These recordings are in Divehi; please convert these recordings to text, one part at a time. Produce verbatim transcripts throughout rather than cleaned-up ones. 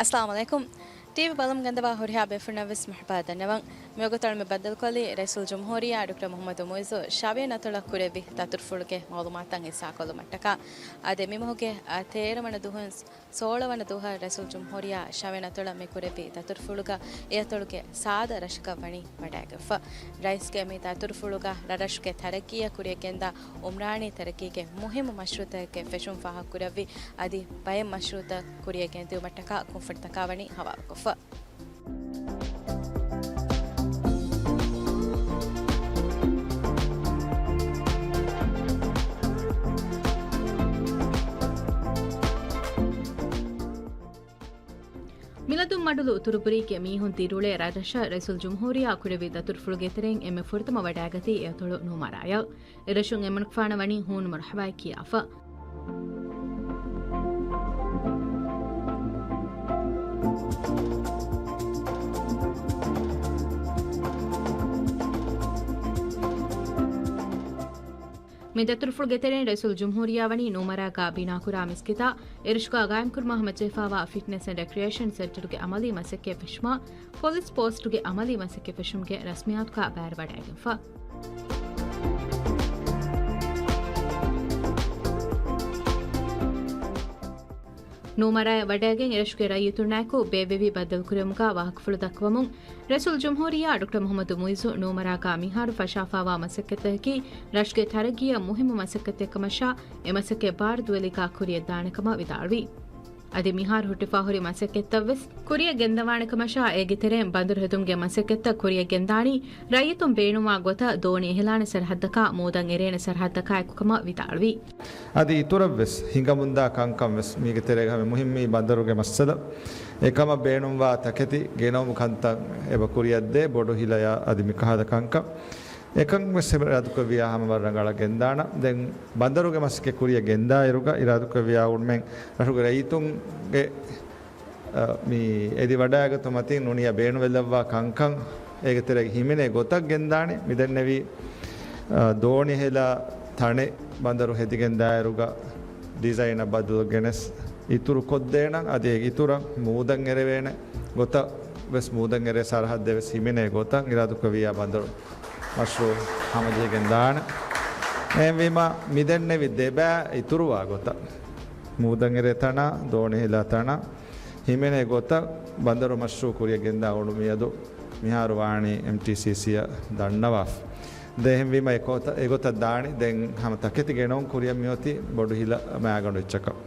އައްސަލާމު ޢަލައިކުމް. ޓީވީ ބަލަމުން ގެންދަވާ ހުރިހާ ބޭފުޅުންނަށް ވެސް މަރުޙަބާ ދަންނަވަން. މިވަގުތު މި ބައްދަލުކޮށްލީ ރައީސުލްޖުމްހޫރިއްޔާ ޑޮކްޓަރ މުޙައްމަދު މުޢިއްޒު ޝަވިޔަނި އަތޮޅަށް ކުރެއްވި ދަތުރުފުޅުގެ މަޢުލޫމާތުތައް ހިއްސާކޮށްލުމަށްޓަކާ. އާދެ، މި މަހުގެ، އާ، ތޭރަ ވަނަ ދުވަހުން ސޯޅަ ވަނަ ދުވަހަށް ރައީސުލްޖުމްހޫރިއްޔާ ޝަވިޔަނި އަތޮޅަށް މި ކުރެއްވި ދަތުރުފުޅުގަ އެ އަތޮޅުގެ ސާދަ ރަށަކަށް ވަނީ ވަޑައިގެންފަ. ރައީސްގެ މި ދަތުރުފުޅުގަ ރަށްރަށުގެ ތަރައްޤީއަށް ކުރިއަށް ގެންދާ އުމްރާނީ ތަރައްޤީގެ މުހިއްމު މަޝްރޫޢުތަކެއްގެ ފެށުން ފާހަގަކުރެއްވި، އަދި ބައެއް މަޝްރޫޢުތައް ކުރިއަށް ގެންދިއުމަށްޓަކާ ކޮންފަންތަކާ ވަނީ ހަވާލުކޮށްފަ. މިލަދުން މަޑުލު އުތުރުބުރީގެ މީހުން ދިރިއުޅޭ ރަށްރަށަށް ރައީސުލްޖުމްހޫރިއްޔާ ކުރެއްވި ދަތުރުފުޅުގެ ތެރެއިން އެންމެ ފުރަތަމަ ވަޑައިގަތީ އެ އަތޮޅު ނޫމަރާޔަށް. އެރަށުން އެމަނިކުފާނަށް ވަނީ ހޫނު މަރުޙަބާއެއް ކިޔާފަ. މި ދަތުރުފުޅުގެ ތެރެއިން ރައީސުލްޖުމްހޫރިއްޔާ ވަނީ ނޫމަރާގާ ބިނާކުރާ މިސްކިތާ، އެރަށުގާ ގާއިމްކުރުމަށް ހަމަޖެހިފާވާ ފިޓްނެސް އެންޑް ރެކްރިއޭޝަން ސެންޓަރުގެ އަމަލީ މަސައްކަތް ފެށުމާ، ޕޮލިސް ޕޯސްޓުގެ އަމަލީ މަސައްކަތް ފެށުމުގެ ރަސްމިއްޔާތުގާ ބައިވެރިވަޑައިގެންފަ. ނޫމަރާޔަށް ވަޑައިގެން އެރަށުގެ ރައްޔިތުންނާއެކު ބޭއްވެވި ބައްދަލުކުރުމުގާ ވާހަކަފުޅު ދައްކަވަމުން، ރައީސުލްޖުމްހޫރިއްޔާ ޑޮކްޓަރ މުޙައްމަދު މުޢިއްޒު ނޫމަރާގާ މިހާރު ފަށާފާވާ މަސައްކަތްތަކަކީ ރަށުގެ ތަރައްގީއަށް މުހިއްމު މަސައްކަތެއްކަމަށާ، އެ މަސައްކަތް ބާރު ދުވެލިގާ ކުރިއަށް ދާނެކަމަށް ވިދާޅުވި. އަދި މިހާރު ހުއްޓިފާ ހުރި މަސައްކަތްތައްވެސް ކުރިއަށް ގެންދަވާނެކަމަށާ، އޭގެ ތެރެއިން ބަނދަރު ހެދުމުގެ މަސައްކަތްތައް ކުރިއަށް ގެންދާނީ ރައްޔިތުން ބޭނުންވާ ގޮތަށް ދޯނި އެހިލާނެ ސަރަހައްދަކާ މޫދަށް އެރޭނެ ސަރަހައްދަކާއެކުކަމަށް ވިދާޅުވި. އަދި އިތުރަށްވެސް ހިނގަމުންދާ ކަންކަންވެސް މީގެ ތެރޭގަ ހަމަ މުހިއްމީ ބަނދަރުގެ މައްސަލަ. އެކަމަށް ބޭނުންވާ ތަކެތި ގެނައުމު ކަންތައް އެބަ ކުރިއަށްދޭ، ބޮޑު ހިލަޔާ އަދި މިކަހަލަ ކަންކަން. އެކަން ވެސް އިރާދަކުރެއްވިޔާ ހަމަ ވަރަށް ރަނގަޅަށް ގެންދާނަން. ދެން ބަނދަރުގެ މަސައްކަތް ކުރިއަށް ގެންދާއިރުގަ އިރާދަކުރެއްވިޔާ އުޅުމެން ރަށުގެ ރައްޔިތުންގެ، އަ، މި އެދިވަޑައިގަތުމަތިން ނޫނިޔާ ބޭނުންވެލައްވާ ކަންކަން އޭގެ ތެރޭގަ ހިމެނޭ ގޮތަށް ގެންދާނެ. މިދެންނެވީ، އަ، ދޯނި ހެލާ ތަނެއް ބަނދަރު ހެދިގެން ދާއިރުގަ ޑިޒައިނަށް ބަދަލު ގެނެސް އިތުރު ކޮށްދޭނަން. އަދި އެ އިތުރަށް މޫދަށް އެރެވޭނެ ގޮތަށް ވެސް، މޫދަށް އެރޭ ސަރަހައްދެއް ވެސް ހިމެނޭ ގޮތަށް އިރާދަކުރެއްވިޔާ ބަނދަރު މަޝްރޫޢު ހަމަޖެހިގެން ދާނެ. އެހެންވީމަ، މިދެންނެވި ދެބައި އިތުރުވާ ގޮތަށް، މޫދަށް އެރޭ ތަނާ، ދޯނި ހެލާ ތަނާ ހިމެނޭ ގޮތަށް ބަނދަރު މަޝްރޫޢު ކުރިއަށް ގެންދާ އުޅުން މިއަދު މިހާރު ވާނީ އެމްޓީސީސީއަށް ދަންނަވާފަ. ދެން އެހެންވީމަ އެގޮތަށް، އެގޮތަށް ދާނީ. ދެން ހަމަ ތަކެތި ގެނައުން ކުރިއަށް މިއޮތީ ބޮޑު ހިލަ މައިގަނޑު އެއްޗަކަށް.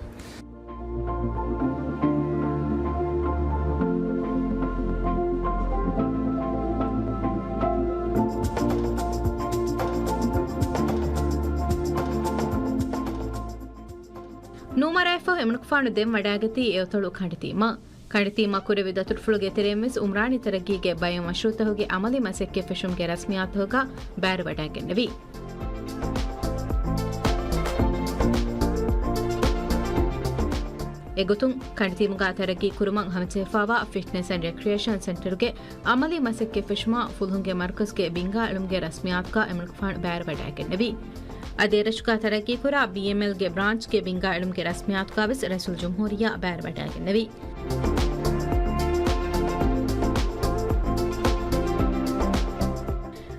ނޫމަރާއަށްފަހު އެމަނިކުފާނު ދެން ވަޑައިގަތީ އެއަތޮޅު ކަނޑިތީމަށް. ކަނޑިތީމަށް ކުރެއްވި ދަތުރުފުޅުގެ ތެރެއިން ވެސް އުމްރާނީ ތަރައްގީގެ ބައެއް މަޝްރޫޢުތަކުގެ އަމަލީ މަސައްކަތް ފެށުމުގެ ރަސްމިއްޔާތުތަކަށް ބައިވެރިވަޑައިގެންނެވި. އެގޮތުން، ކަނޑިތީމުގަ ތަރައްގީ ކުރުމަށް ހަމަޖެހިފައިވާ ފިޓްނެސް އެންޑް ރެކްރިއޭޝަން ސެންޓަރުގެ އަމަލީ މަސައްކަތް ފެށުމާ، ފުލުހުންގެ މަރުކަޒުގެ ބިންގާ އެޅުމުގެ ރަސްމިއްޔާތުގަ އެމަނިކުފާނު ބައިވެރިވަޑައިގެންނެވި. އަދި އެރަށުގަ ތަރައްގީކުރާ ބީއެމްއެލްގެ ބްރާންޗްގެ ބިންގާ އެޅުމުގެ ރަސްމިއްޔާތުގަ ވެސް ރައީސުލްޖުމްހޫރިއްޔާ ބައިވެރިވަޑައިގެންނެވި.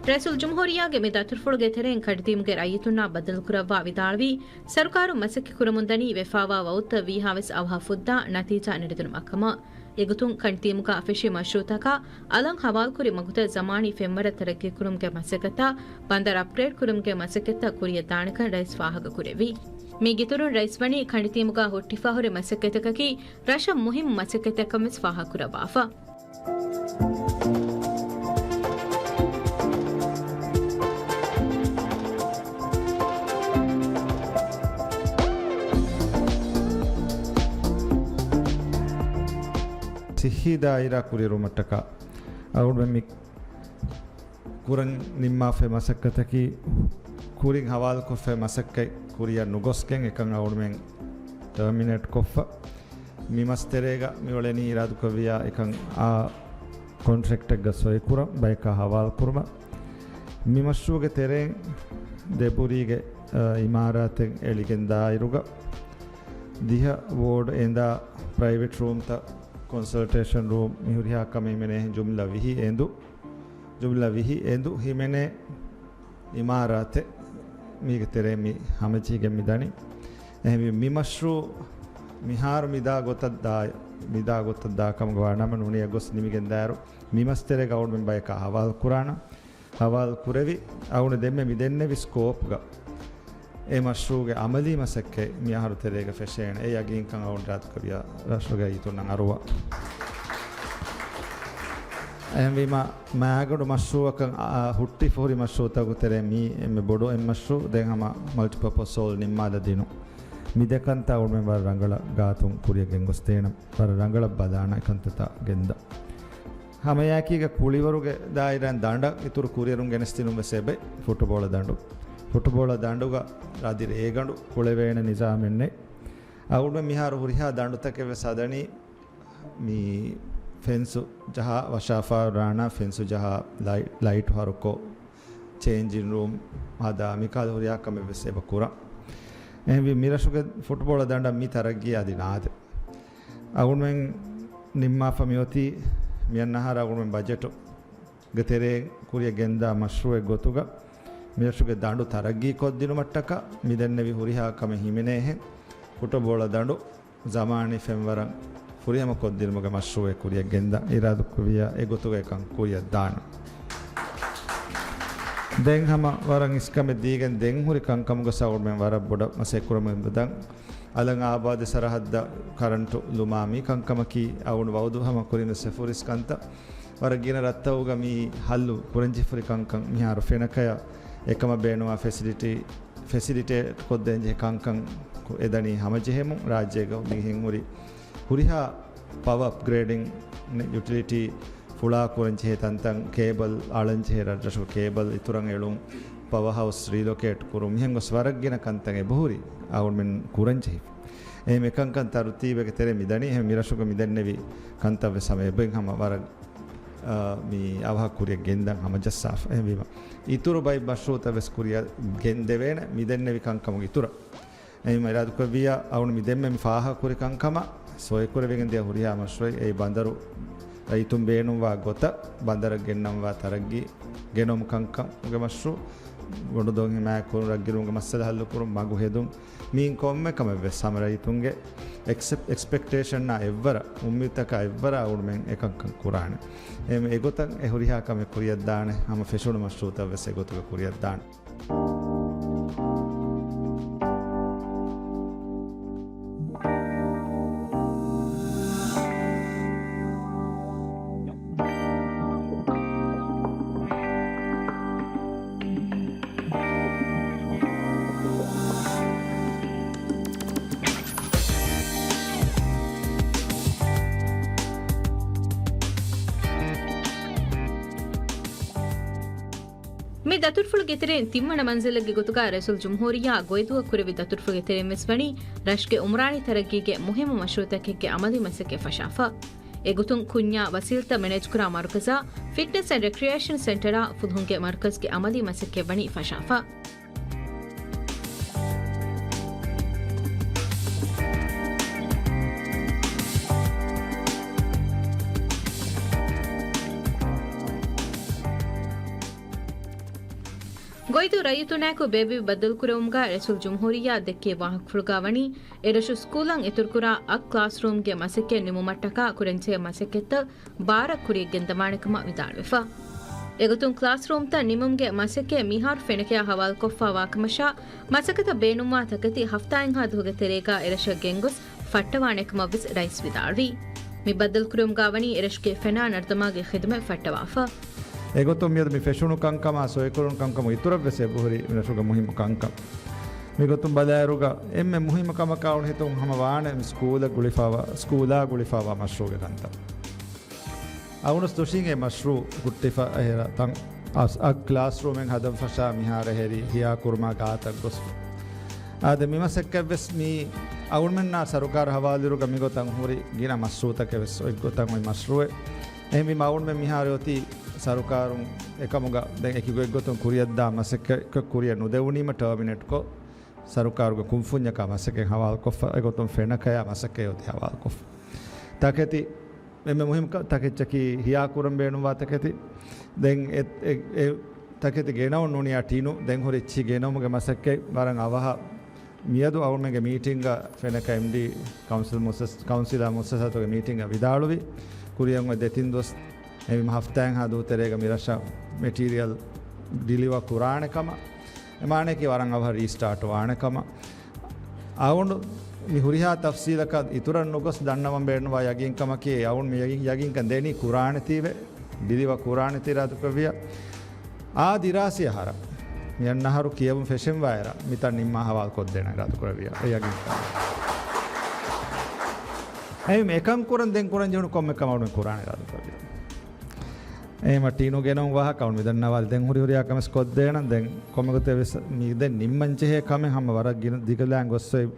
ރައީސުލްޖުމްހޫރިއްޔާގެ މި ދަތުރުފުޅުގެ ތެރެއިން ކަނޑިތީމުގެ ރައްޔިތުންނާ ބައްދަލުކުރައްވާ ވިދާޅުވީ، ސަރުކާރުން މަސައްކަތް ކުރަމުންދަނީ ވެފައިވާ ވައުދުތައް ވީހާވެސް އަވަހަށް ފުއްދާ ނަތީޖާ ނެރެދިނުމަށްކަމަށް. އެގޮތުން ކަނޑިތީމުގަ ފެށި މަޝްރޫޢުތަކާ އަލަށް ހަވާލުކުރި މަގުތައް ޒަމާނީ ފެންވަރަށް ތަރައްގީކުރުމުގެ މަސައްކަތާ ބަނދަރު އަޕްގްރޭޑް ކުރުމުގެ މަސައްކަތްތައް ކުރިއަށް ދާނެކަން ރައީސް ފާހަގަކުރެއްވި. މީގެއިތުރުން ރައީސް ވަނީ ކަނޑިތީމުގަ ހުއްޓިފަ ހުރި މަސައްކަތަކަކީ ރަށަށް މުހިއްމު މަސައްކަތެއްކަން ވެސް ފާހަގަކުރައްވާފަ. ސިއްހީ ދާއިރާ ކުރިއެރުމަށްޓަކާ އަޅުގަނޑުމެން މި ކުރަން ނިންމާފައި މަސައްކަތަކީ، ކުރިން ހަވާލުކޮށްފައި މަސައްކަތް ކުރިއަށް ނުގޮސްގެން އެކަން އަޅުގަނޑުމެން ޓާމިނޭޓް ކޮށްފަ. މި މަސް ތެރޭގަ މިއުޅެނީ އިރާދަކުރެއްވިޔާ އެކަން އާ ކޮންޓްރެކްޓެއްގަ ސޮއިކުރަން ބަޔަކާ ހަވާލުކުރުމަށް. މި މަޝްރޫޢުގެ ތެރެއިން ދެބުރީގެ، އަ، އިމާރާތެއް އެޅިގެން ދާއިރުގަ ދިހަ ވޯޑް އެނދާ ޕްރައިވެޓް ރޫމްތައް ކޮ، ކޮންސަލްޓޭޝަން ރޫމް މި ހުރިހާ ކަމެއް ހިމެނޭ ޖުމްލަ ވިހި އެނދު، ޖުމްލަ ވިހި އެނދު ހިމެނޭ އިމާރާތެއް މީގެ ތެރޭ މި ހަމަޖެހިގެން މި ދަނީ. އެހެންވީ މި މަޝްރޫ މިހާރު މިދާ ގޮތަށް ދާ، މިދާ ގޮތަށް ދާ ކަމުގަ ވާނަމަ ނޫނީ އެ ގޮސް ނިމިގެން ދާއިރު މި މަސްތެރޭގަ އަޅުމެން ބަޔަކާ ހަވާލު ކުރާނަ. ހަވާލު ކުރެވި، އަޅުގަނޑު ދެންމެ މި ދެންނެވި ސްކޯޕްގަ އެ މަޝްރޫގެ އަމަލީ މަސައްކަތް މި އަހަރު ތެރޭގަ ފެށޭނެ. އެ ޔަގީންކަން އަޅުގަނޑު ރާދުކަވިޔާ ރަށުގެ ރައްޔިތުންނަށް އަރުވާ. އެހެންވީމަ، މާގަނޑު މަޝްރޫއަކަށް، އާ، ހުއްޓިފަ ހުރި މަޝްރޫތަކުގެ ތެރޭ މީ އެންމެ ބޮޑު އެއް މަޝްރޫ. ދެން ހަމަ މަލްޓިޕަޕަސް ހޯލް ނިންމާލަދިނުން. މި ދެ ކަންތައް އަޅުމެން ވަރަށް ރަނގަޅަށް ގާތުން ކުރިއަށް ގެންގޮސްދޭނަން. ވަރަށް ރަނގަޅަށް ބަލާނަން އެ ކަންތައްތައް ގެންދާ. ހަމައެއާއެކީގަ ކުޅިވަރުގެ ދާއިރާއިން ދަނޑަށް އިތުރު ކުރިއެރުން ގެނެސްދިނުން ވެސް އެބައި ފުޓުބޯޅަ ދަނޑު. ފުޓުބޯޅަ ދަނޑުގަ ރަދި ރޭގަނޑު ކުޅެވޭނެ ނިޒާމެއް ނެތް. އަޅުގަނޑު މިހާރު ހުރިހާ ދަނޑުތަކެއް ވެސް ހަދަނީ މި ފެންސު ޖަހާ ވަށާފާރާނާ ފެންސު ޖަހާ ލައި-، ލައިޓު ހަރުކޮށް، ޗޭންޖިން ރޫމް ހަދާ، މިކަހަލަ ހުރިހާ ކަމެއް ވެސް އެބަ ކުރަން. އެހެންވީ މިރަށުގެ ފުޓްބޯޅަ ދަނޑަށް މި ތަރައްގީ އަދި ނާދެ. އަޅުގަނޑުމެން ނިންމާފަ މިއޮތީ މިއަންނަ އަހަރަށް އަޅުގަނޑުމެން ބަޖެޓުގެ ތެރޭ ކުރިއަށް ގެންދާ މަޝްރޫއެއް ގޮތުގަ މިރަށުގެ ދަނޑު ތަރައްގީ ކޮށްދިނުމަށްޓަކާ މި ދެންނެވި ހުރިހާ ކަމެއް ހިމެނޭހެން ފުޓުބޯޅަ ދަނޑު ޒަމާނީ ފެންވަރަށް ފުރިހަމަ ކޮށްދިނުމުގެ މަޝްރޫއެއް ކުރިއަށް ގެންދަން އިރާދަކުރެއްވިއްޔާ އެގޮތުގައި ކަން ކުރިއަށް ދާނަން. ދެން ހަމަ ވަރަށް އިސްކަމެއް ދީގެން ދެން ހުރި ކަންކަމުގަ އަޅުގަނޑުމެން ވަރަށް ބޮޑަށް މަސައްކަތް ކުރަމުން އެބަދަން. އަލަށް އާބާދު ސަރަހައްދަށް ކަރަންޓު ލުމާ މި ކަންކަމަކީ އަޅުގަނޑު ވައުދު ހަމަ ކުރިން ވެސް އެފުރިސް ކަންތައް. ވަރަށް ގިނަ ރަށްތަކުގަ މި ހައްލު ކުރަންޖެހިފަ ހުރި ކަންކަން މިހާރު ފެނަކަޔަށް އެކަމަށް ބޭނުންވާ ފެސިލިޓީ ފެސިލިޓޭޓް ކޮށްދޭންޖެހޭ ކަންކަން އެދަނީ ހަމަޖެހެމުން، ރާއްޖޭގަ މިހެން ހުރި ހުރިހާ ޕަވަ އަޕްގްރޭޑިން، ޔުޓިލިޓީ ފުޅާ ކުރަންޖެހޭ ތަންތަން، ކޭބަލް އަޅަންޖެހޭ، ރަށްރަށުގެ ކޭބަލް އިތުރަށް އެޅުން، ޕަވަ ހައުސް ރީލޮކޭޓް ކުރުން، މިހެން ގޮސް ވަރަށް ގިނަ ކަންތައް އެބަހުރި އަޅުގަނޑުމެން ކުރަންޖެހިފަ. އެހެން އެކަންކަން ތަރުތީބެއްގެ ތެރޭ މިދަނީ. އެހެން މިރަށުގަ މިދެންނެވި ކަންތައް ވެސް ހަމަ އެބައިން ހަމަ ވަރަށް އާ، މި އަވަހަށް ކުރިއަށް ގެންދަން ހަމަޖައްސާފަ. އެހެންވީމަ، އިތުރު ބައެއް މަޝްރޫއުތައް ވެސް ކުރިއަށް ގެންދެވޭނެ މިދެންނެވި ކަންކަމުގެ އިތުރަށް. އެހެންވީމަ، އިރާދަކުރެއްވިއްޔާ އަޅުގަނޑު މި ދެންމެ މި ފާހަގަކުރި ކަންކަމަށް ސޮއިކުރެވިގެން ދިޔަ ހުރިހާ މަޝްރޫއެއް އެއީ ބަނދަރު ރައްޔިތުން ބޭނުންވާ ގޮތަށް ބަނދަރަށް ގެންނަންވާ ތަރައްގީ ގެނައުމު ކަންކަމުގެ މަޝްރޫއު، ގޮނޑުދޮށް ހިމާޔަތްކުރުން، ރަށްގިރުމުގެ މައްސަލަ ހައްލުކުރުން، މަގު ހެދުން، މިއިން ކޮންމެ ކަމެއް ވެސް ހަމަ ރައްޔިތުންގެ އެކްސެޕް-، އެކްސްޕެކްޓޭޝަންއާ އެއްވަރަށް، އުއްމީދުތަކާ އެއްވަރަށް އަޅުގަނޑުމެން އެކަންކަން ކުރާނެ. އެހެން އެގޮތަށް އެ ހުރިހާ ކަމެއް ކުރިއަށްދާނެ ހަމަ ފެށުނު މަޝްރޫއުތައް ވެސް އެގޮތުގަ ކުރިއަށްދާނެ. މި ދަތުރުފުޅުގެ ތެރެއިން ތިންވަނަ މަންޒިލެއްގެ ގޮތުގަ ރައީސުލްޖުމްހޫރިއްޔާ ގޮއިދުއަށް ކުރެއްވި ދަތުރުފުޅުގެ ތެރެއިން ވެސް ވަނީ ރަށުގެ އުމްރާނީ ތަރައްގީގެ މުހިއްމު މަޝްރޫއުތަކެއްގެ އަމަލީ މަސައްކަތް ފަށާފަ. އެގޮތުން ކުންޏާ ވަސީލަތައް މެނޭޖްކުރާ މަރުކަޒާ، ފިޓްނަސް އެންޑް ރެކްރިއޭޝަން ސެންޓަރާ ފުލުހުންގެ މަރުކަޒުގެ އަމަލީ މަސައްކަތް ވަނީ ފަށާފަ. ގޮއިދޫ ރައްޔިތުންނާއެކު ބޭއްވި ބައްދަލުކުރެވުމުގަ ރައީސުލްޖުމްހޫރިއްޔާ ދެއްކޭ ވާހަކަފުޅުގަ ވަނީ، އެރަށު ސްކޫލަށް އިތުރުކުރާ އަށް ކްލާސްރޫމްގެ މަސައްކަތް ނިމުމަށްޓަކާ ކުރަންޖެހޭ މަސައްކަތްތައް ބާރަށް ކުރިއަށް ގެންދަވާނެ ކަމަށް ވިދާޅުވެފަ. އެގޮތުން ކްލާސްރޫމްތައް ނިމުމުގެ މަސައްކަތް މިހާރު ފެނަކަޔާ ހަވާލުކޮށްފަ ވާކަމަށާ، މަސައްކަތަށް ބޭނުންވާ ތަކެތި ހަފްތާއެއްހާ ދުވަހުގެ ތެރޭގަ އެރަށަށް ގެންގޮސް ފައްޓަވާނެ ކަމަށް ވެސް ރައީސް ވިދާޅުވި. މި ބައްދަލުކުރުމުގަ ވަނީ އެރަށުގެ ފެނާ ނަރުދަމާގެ ޚިދުމަތް ފައްޓަވާފަ. އެގޮތުން މިއަދު މި ފެށުނު ކަންކަމާ ސޮއިކުރުނު ކަންކަމުގެ އިތުރަށް ވެސް އެބަހުރި މިރަށުގެ މުހިއްމު ކަންކަން. މިގޮތުން ބަލާއިރުގަ އެންމެ މުހިއްމު ކަމަކާ އަޅުގަނޑު ހިތުން ހަމަ ވާނެ މި ސްކޫލަށް ގުޅިފައިވާ، ސްކޫލާ ގުޅިފައިވާ މަޝްރޫއުގެ ކަންތައް. އަޅުގަނޑު ދުށީގެ މަޝްރޫއު ހުއްޓިފަ އެހެރަ ތަން އަސް އަށް ކްލާސްރޫމެއް ހަދަން ފަށާ މިހާރު އެހެރީ ހިޔާކުރުމާ ގާތަށް ގޮސް. އާދެ، މި މަސައްކަތް ވެސް މީ އަޅުގަނޑުމެންނާ ސަރުކާރު ހަވާލުވިއިރުގަ މިގޮތަށް ހުރި ގިނަ މަޝްރޫއުތަކެއް ވެސް އޮތް ގޮތަށް އޮތް މަޝްރޫއެއް. އެހެންވީމަ އަޅުގަނޑުމެން މިހާރު އޮތީ ސަރުކާރުން އެކަމުގަ ދެން އެކި ގޮތްގޮތުން ކުރިއަށްދާ މަސައްކަތް ކުރިއަށް ނުދެވުނީމަ ޓާމިނޭޓްކޮށް، ސަރުކާރުގެ ކުންފުންޏަކާ މަސައްކަތް ހަވާލުކޮށްފަ، އެގޮތުން ފެނަކަޔާ މަސައްކަތް އޮތީ ހަވާލުކޮށްފަ. ތަކެތި އެންމެ މުހިންމު ތަކެއްޗަކީ ހިޔާކުރަން ބޭނުންވާ ތަކެތި. ދެން އެ، އެ، އެ ތަކެތި ގެނައުން ނޫނިއްޔާ ޓިނު. ދެން ހުރި އެއްޗިހި ގެނައުމުގެ މަސައްކަތް ވަރަށް އަވަހަށް މިއަދު އަޅުމެންގެ މީޓިންގ ފެނަކަ އެމްޑީ ކައުންސިލް މުއައްސަސް، ކައުންސިލާ މުއައްސަސާތުގެ މީޓިންގ ވިދާޅުވި، ކުރިއަށް އޮތް ދެތިން ދުވަސް އެހެންވީމަ ހަފްތާއެއްހާ ދުވަހު ތެރޭގަ މިރަށަށް މެޓީރިއަލް ޑިލިވަ ކުރާނެ ކަމަށް، އެ މާނައަކީ ވަރަށް އަވަހަށް ރީސްޓާޓް ވާނެ ކަމަށް. އަޅުގަނޑު މި ހުރިހާ ތަފްސީލަކަށް އިތުރަށް ނުގޮސް ދަންނަވަން ބޭނުންވާ ޔަގީންކަމަކީ، އަޅުގަނޑު މި ޔަގީން، ޔަގީންކަން ދެނީ ކުރާނެތީވެ، ޑިލިވަ ކުރާނެތީ އިރާދަކުރެއްވިޔާ، އާ ދިރާސީ އަހަރަށް މި އަންނަ އަހަރު ކިޔެވުން ފެށެންވާއިރަށް މިތަން ނިންމާ ހަވާލު ކޮށްދޭނަން އިރާދަކުރެއްވިޔާ، އެ ޔަގީންކަން. އެހެން އެކަން ކުރަން ދެން ކުރަން ޖެހުނު ކޮންމެ ކަމެއް އަޅުގަނޑު ކުރާނެ އިރާދަކުރެއްވިޔާ. އެހެންވީމަ ޓީނު ގެނައުން ވާހަކަ އަޅުގަނޑު މި ދަންނަވާލި. ދެން ހުރި ހުރިހާ ކަމެއް ކޮށްދޭނަން. ދެން ކޮންމެ ގޮތެއް ވެސް މި ދެން ނިންމަން ޖެހޭ ކަމެއް ހަމަ ވަރަށް ގިނަ ދިގަލާން ގޮސް އޮތް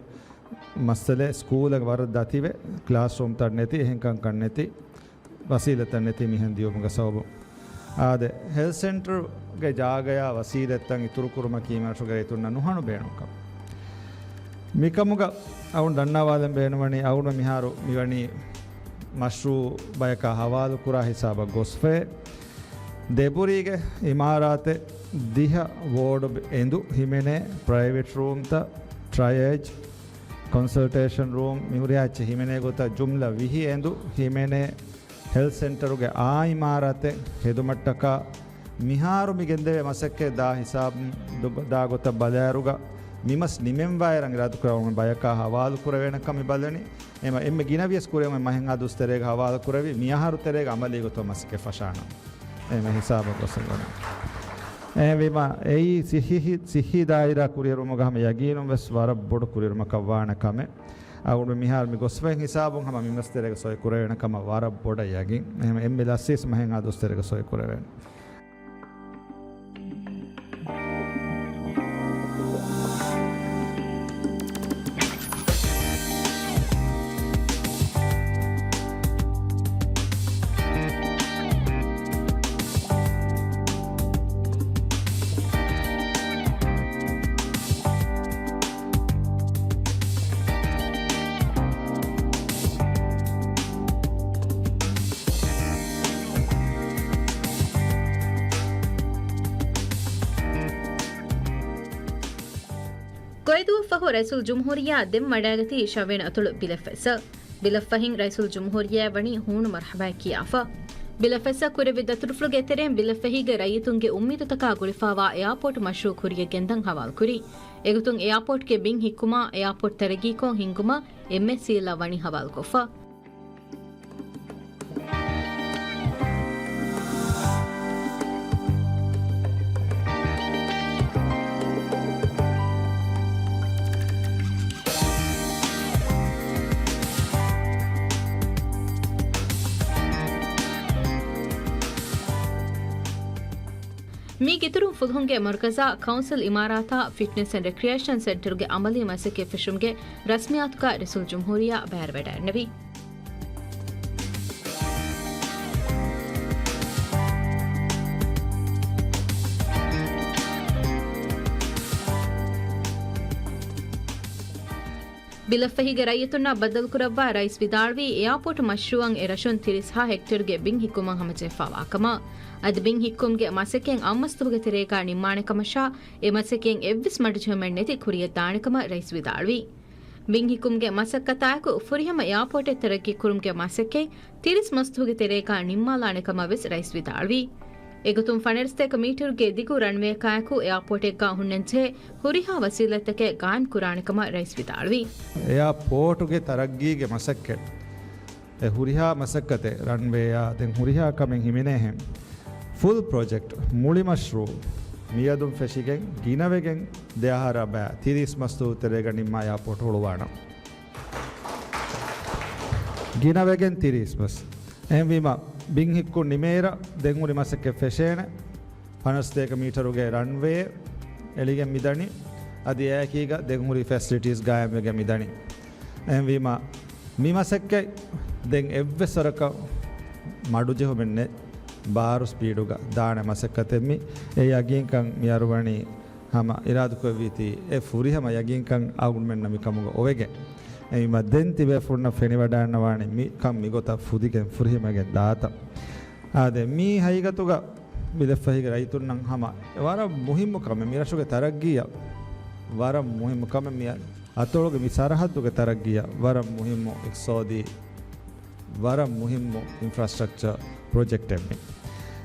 މައްސަލައެއް، ސްކޫލަށް ވަރަށް ދަތިވެ، ކްލާސްރޫމްތައް ނެތި، އެހެން ކަންކަން ނެތި، ވަސީލަތްތައް ނެތި މިހެން ދިޔުމުގެ ސަބަބުން. އާދެ، ހެލްތް ސެންޓަރުގެ ޖާގަޔާ ވަސީލަތްތައް އިތުރުކުރުމަކީ މަށުގެ ރައްޔިތުންނަށް ނުހަނު ބޭނުންކަމެއް. މިކަމުގަ އަޅުގަނޑު ދަންނަވާލަން ބޭނުންވަނީ، އަޅުގަނޑު މިހާރު މިވަނީ މަޝްރޫއު ބަޔަކާ ހަވާލުކުރާ ހިސާބަށް ގޮސްފައި. ދެބުރީގެ އިމާރާތެއް ދިހަ ވޯޑު އެނދު ހިމެނޭ، ޕްރައިވެޓް ރޫމްތައް، ޓްރަޔަޖް، ކޮންސަލްޓޭޝަން ރޫމް، މިހުރިހާ އެއްޗެއް ހިމެނޭ ގޮތަށް ޖުމްލަ ވިހި އެނދު ހިމެނޭ. ހެލްތް ސެންޓަރުގެ އާ އިމާރާތެއް ހެދުމަށްޓަކާ މިހާރު މި ގެންދެވޭ މަސައްކަތް ދާ ހިސާބުން ދު-، ދާ ގޮތަށް ބަލާއިރުގަ މި މަސް ނިމެންވާއިރަށް އިރާދަކުރެއްވުމުން ބަޔަކާ ހަވާލު ކުރެވޭނެ ކަމަށް މި ބަލަނީ. އެމަ އެންމެ ގިނަވިޔަސް ކުރެވުމެއް މަހެއްހާ ދުވަސް ތެރޭގަ ހަވާލު ކުރެވި، މިއަހަރު ތެރޭގަ އަމަލީ ގޮތުން މަސައްކަތް ފަށާނަން. އެމަ ހިސާބަށް ގޮސް އެނގުނެ. އެހެންވީމަ އެއީ ސިއްހީ، ސިއްހީ ދާއިރާ ކުރިއެރުމުގަ ހަމަ ޔަގީނުން ވެސް ވަރަށް ބޮޑު ކުރިއެރުމަކަށް ވާނެ ކަމެއް. އަޅުގަނޑު މިހާރު މި ގޮސްފައި ހިސާބުން ހަމަ މި މަސް ތެރޭގަ ސޮއި ކުރެވޭނެ ކަމަށް ވަރަށް ބޮޑަށް ޔަގީން. އެހެން އެންމެ ލަސްވީސް މަހެއްހާ ދުވަސް ތެރޭގަ ސޮއި ކުރެވޭނެ. ގޮއިދުވަށްފަހު ރައީސުލްޖުމްހޫރިއްޔާ ދެން ވަޑައިގަތީ ޝަވިޔަނި އަތޮޅު ބިލެއް ފައްސަށް. ބިލެއް ފަހިން ރައީސުލްޖުމްހޫރިއްޔާ ވަނީ ހޫނު މަރުޙަބާއެއް ކިޔާފަ. ބިލެއް ފައްސަށް ކުރެއްވި ދަތުރުފުޅުގެ ތެރެއިން ބިލެއް ފަހީގެ ރައްޔިތުންގެ އުއްމީދުތަކާ ގުޅިފައިވާ އެއާޕޯޓް މަޝްރޫއު ކުރިއަށް ގެންދަން ހަވާލުކުރި. އެގޮތުން އެއާޕޯޓްގެ ބިން ހިއްކުމާ، އެއާޕޯޓް ތަރައްގީކޮށް ހިންގުމާ އެންއެސްސީއެލްއަށް ވަނީ ހަވާލުކޮށްފަ. މީގެ އިތުރުން ފުލުހުންގެ މަރުކަޒާ ކައުންސިލް އިމާރާތާ ފިޓްނެސް އެންޑް ރެކްރިއޭޝަން ސެންޓަރުގެ އަމަލީ މަސައްކަތް ފެށުމުގެ ރަސްމިއްޔާތުގަ ރައީސުލްޖުމްހޫރިއްޔާ ބައިވެވަޑައިގެންނެވި. ބިލެއްފަހީގެ ރައްޔިތުންނާ ބައްދަލުކުރައްވާ ރައީސް ވިދާޅުވީ، އެއާޕޯޓް މަޝްރޫއަށް އެ ރަށުން ތިރީސް ހާ ހެކްޓަރުގެ ބިން ހިއްކުމަށް ހަމަޖެހިފައިވާ ކަމަށް. އަދި ބިން ހިއްކުމުގެ މަސައްކަތް އަށް މަސްދުވަހުގެ ތެރޭގަ ނިންމާނެ ކަމަށާ، އެ މަސައްކަތް އެއްވެސް މަޑުޖެހުމެއް ނެތި ކުރިއަށް ދާނެ ކަމަށް ރައީސް ވިދާޅުވި. ބިން ހިއްކުމުގެ މަސައްކަތާއެކު ފުރިހަމަ އެއާޕޯޓެއް ތަރައްގީ ކުރުމުގެ މަސައްކަތް ތިރީސް މަސްދުވަހުގެ ތެރޭގަ ނިންމާލާނެ ކަމަށް ވެސް ރައީސް ވިދާޅުވި. އެގޮތުން ފަނަރަސަތޭކަ މީޓަރުގެ ދިގު ރަންވޭއަކާއެކު އެއާޕޯޓެއްގަ ހުންނަންޖެހޭ ހުރިހާ ވަސީލަތްތަކެއް ގާއިމް ކުރާނެ ކަމަށް ރައީސް ވިދާޅުވި. އެއާޕޯޓުގެ ތަރައްގީގެ މަސައްކަތް، އެ ހުރިހާ މަސައްކަތެއް، ރަންވޭއާ ދެން ހުރިހާ ކަމެއް ހިމެނޭހެން، ފުލް ޕްރޮޖެކްޓް، މުޅި މަޝްރޫއު، މިއަދުން ފެށިގެން ގިނަވެގެން ދެ އަހަރާ ބައި ތިރީސް މަސްދުވަހު ތެރޭގަ ނިންމާ އެއާޕޯޓް ހުޅުވާނަން. ގިނަވެގެން ތިރީސް މަސް. އެހެންވީމަ، ބިން ހިއްކުން ނިމޭއިރަށް ދެން ހުރި މަސައްކަތް ފެށޭނެ. ފަނަރަސަތޭކަ މީޓަރުގެ ރަންވޭ އެޅިގެން މިދަނީ. އަދި އެއާއެކީގަ ދެން ހުރި ފެސިލިޓީސް ގާއިމްވެގެން މިދަނީ. އެހެންވީމަ، މި މަސައްކަތް ދެން އެއްވެސް ވަރަކަށް މަޑުޖެހުމެއް ނެތް. ބާރު ސްޕީޑުގަ ދާނެ މަސައްކަތެއް މި. އެ ޔަގީންކަން މި އަރުވަނީ ހަމަ އިރާދަކުރެއްވީތީ އެ ފުރިހަމަ ޔަގީންކަން އަޅުގަނޑުމެންނަށް މިކަމުގަ އޮވެގެން. އެއީމަ ދެން ތިބޭފުޅުންނަށް ފެނިވަޑައިންނަވާނީ މި ކަން މިގޮތަށް ފުދިގެން ފުރިހަމައިގެން ދާތަން. އާދެ، މީ ހަގީގަތުގަ މި ދެއްފަހީގެ ރައްޔިތުންނަށް ހަމަ ވަރަށް މުހިއްމު ކަމެއް، މި ރަށުގެ ތަރައްގީއަށް ވަރަށް މުހިއްމު ކަމެއް، މި އަތޮޅުގެ މި ސަރަހައްދުގެ ތަރައްގީއަށް ވަރަށް މުހިއްމު އިޤްތިޞާދީ، ވަރަށް މުހިއްމު އިންފްރާސްޓްރަކްޗަރ ޕްރޮޖެކްޓެއް މީ.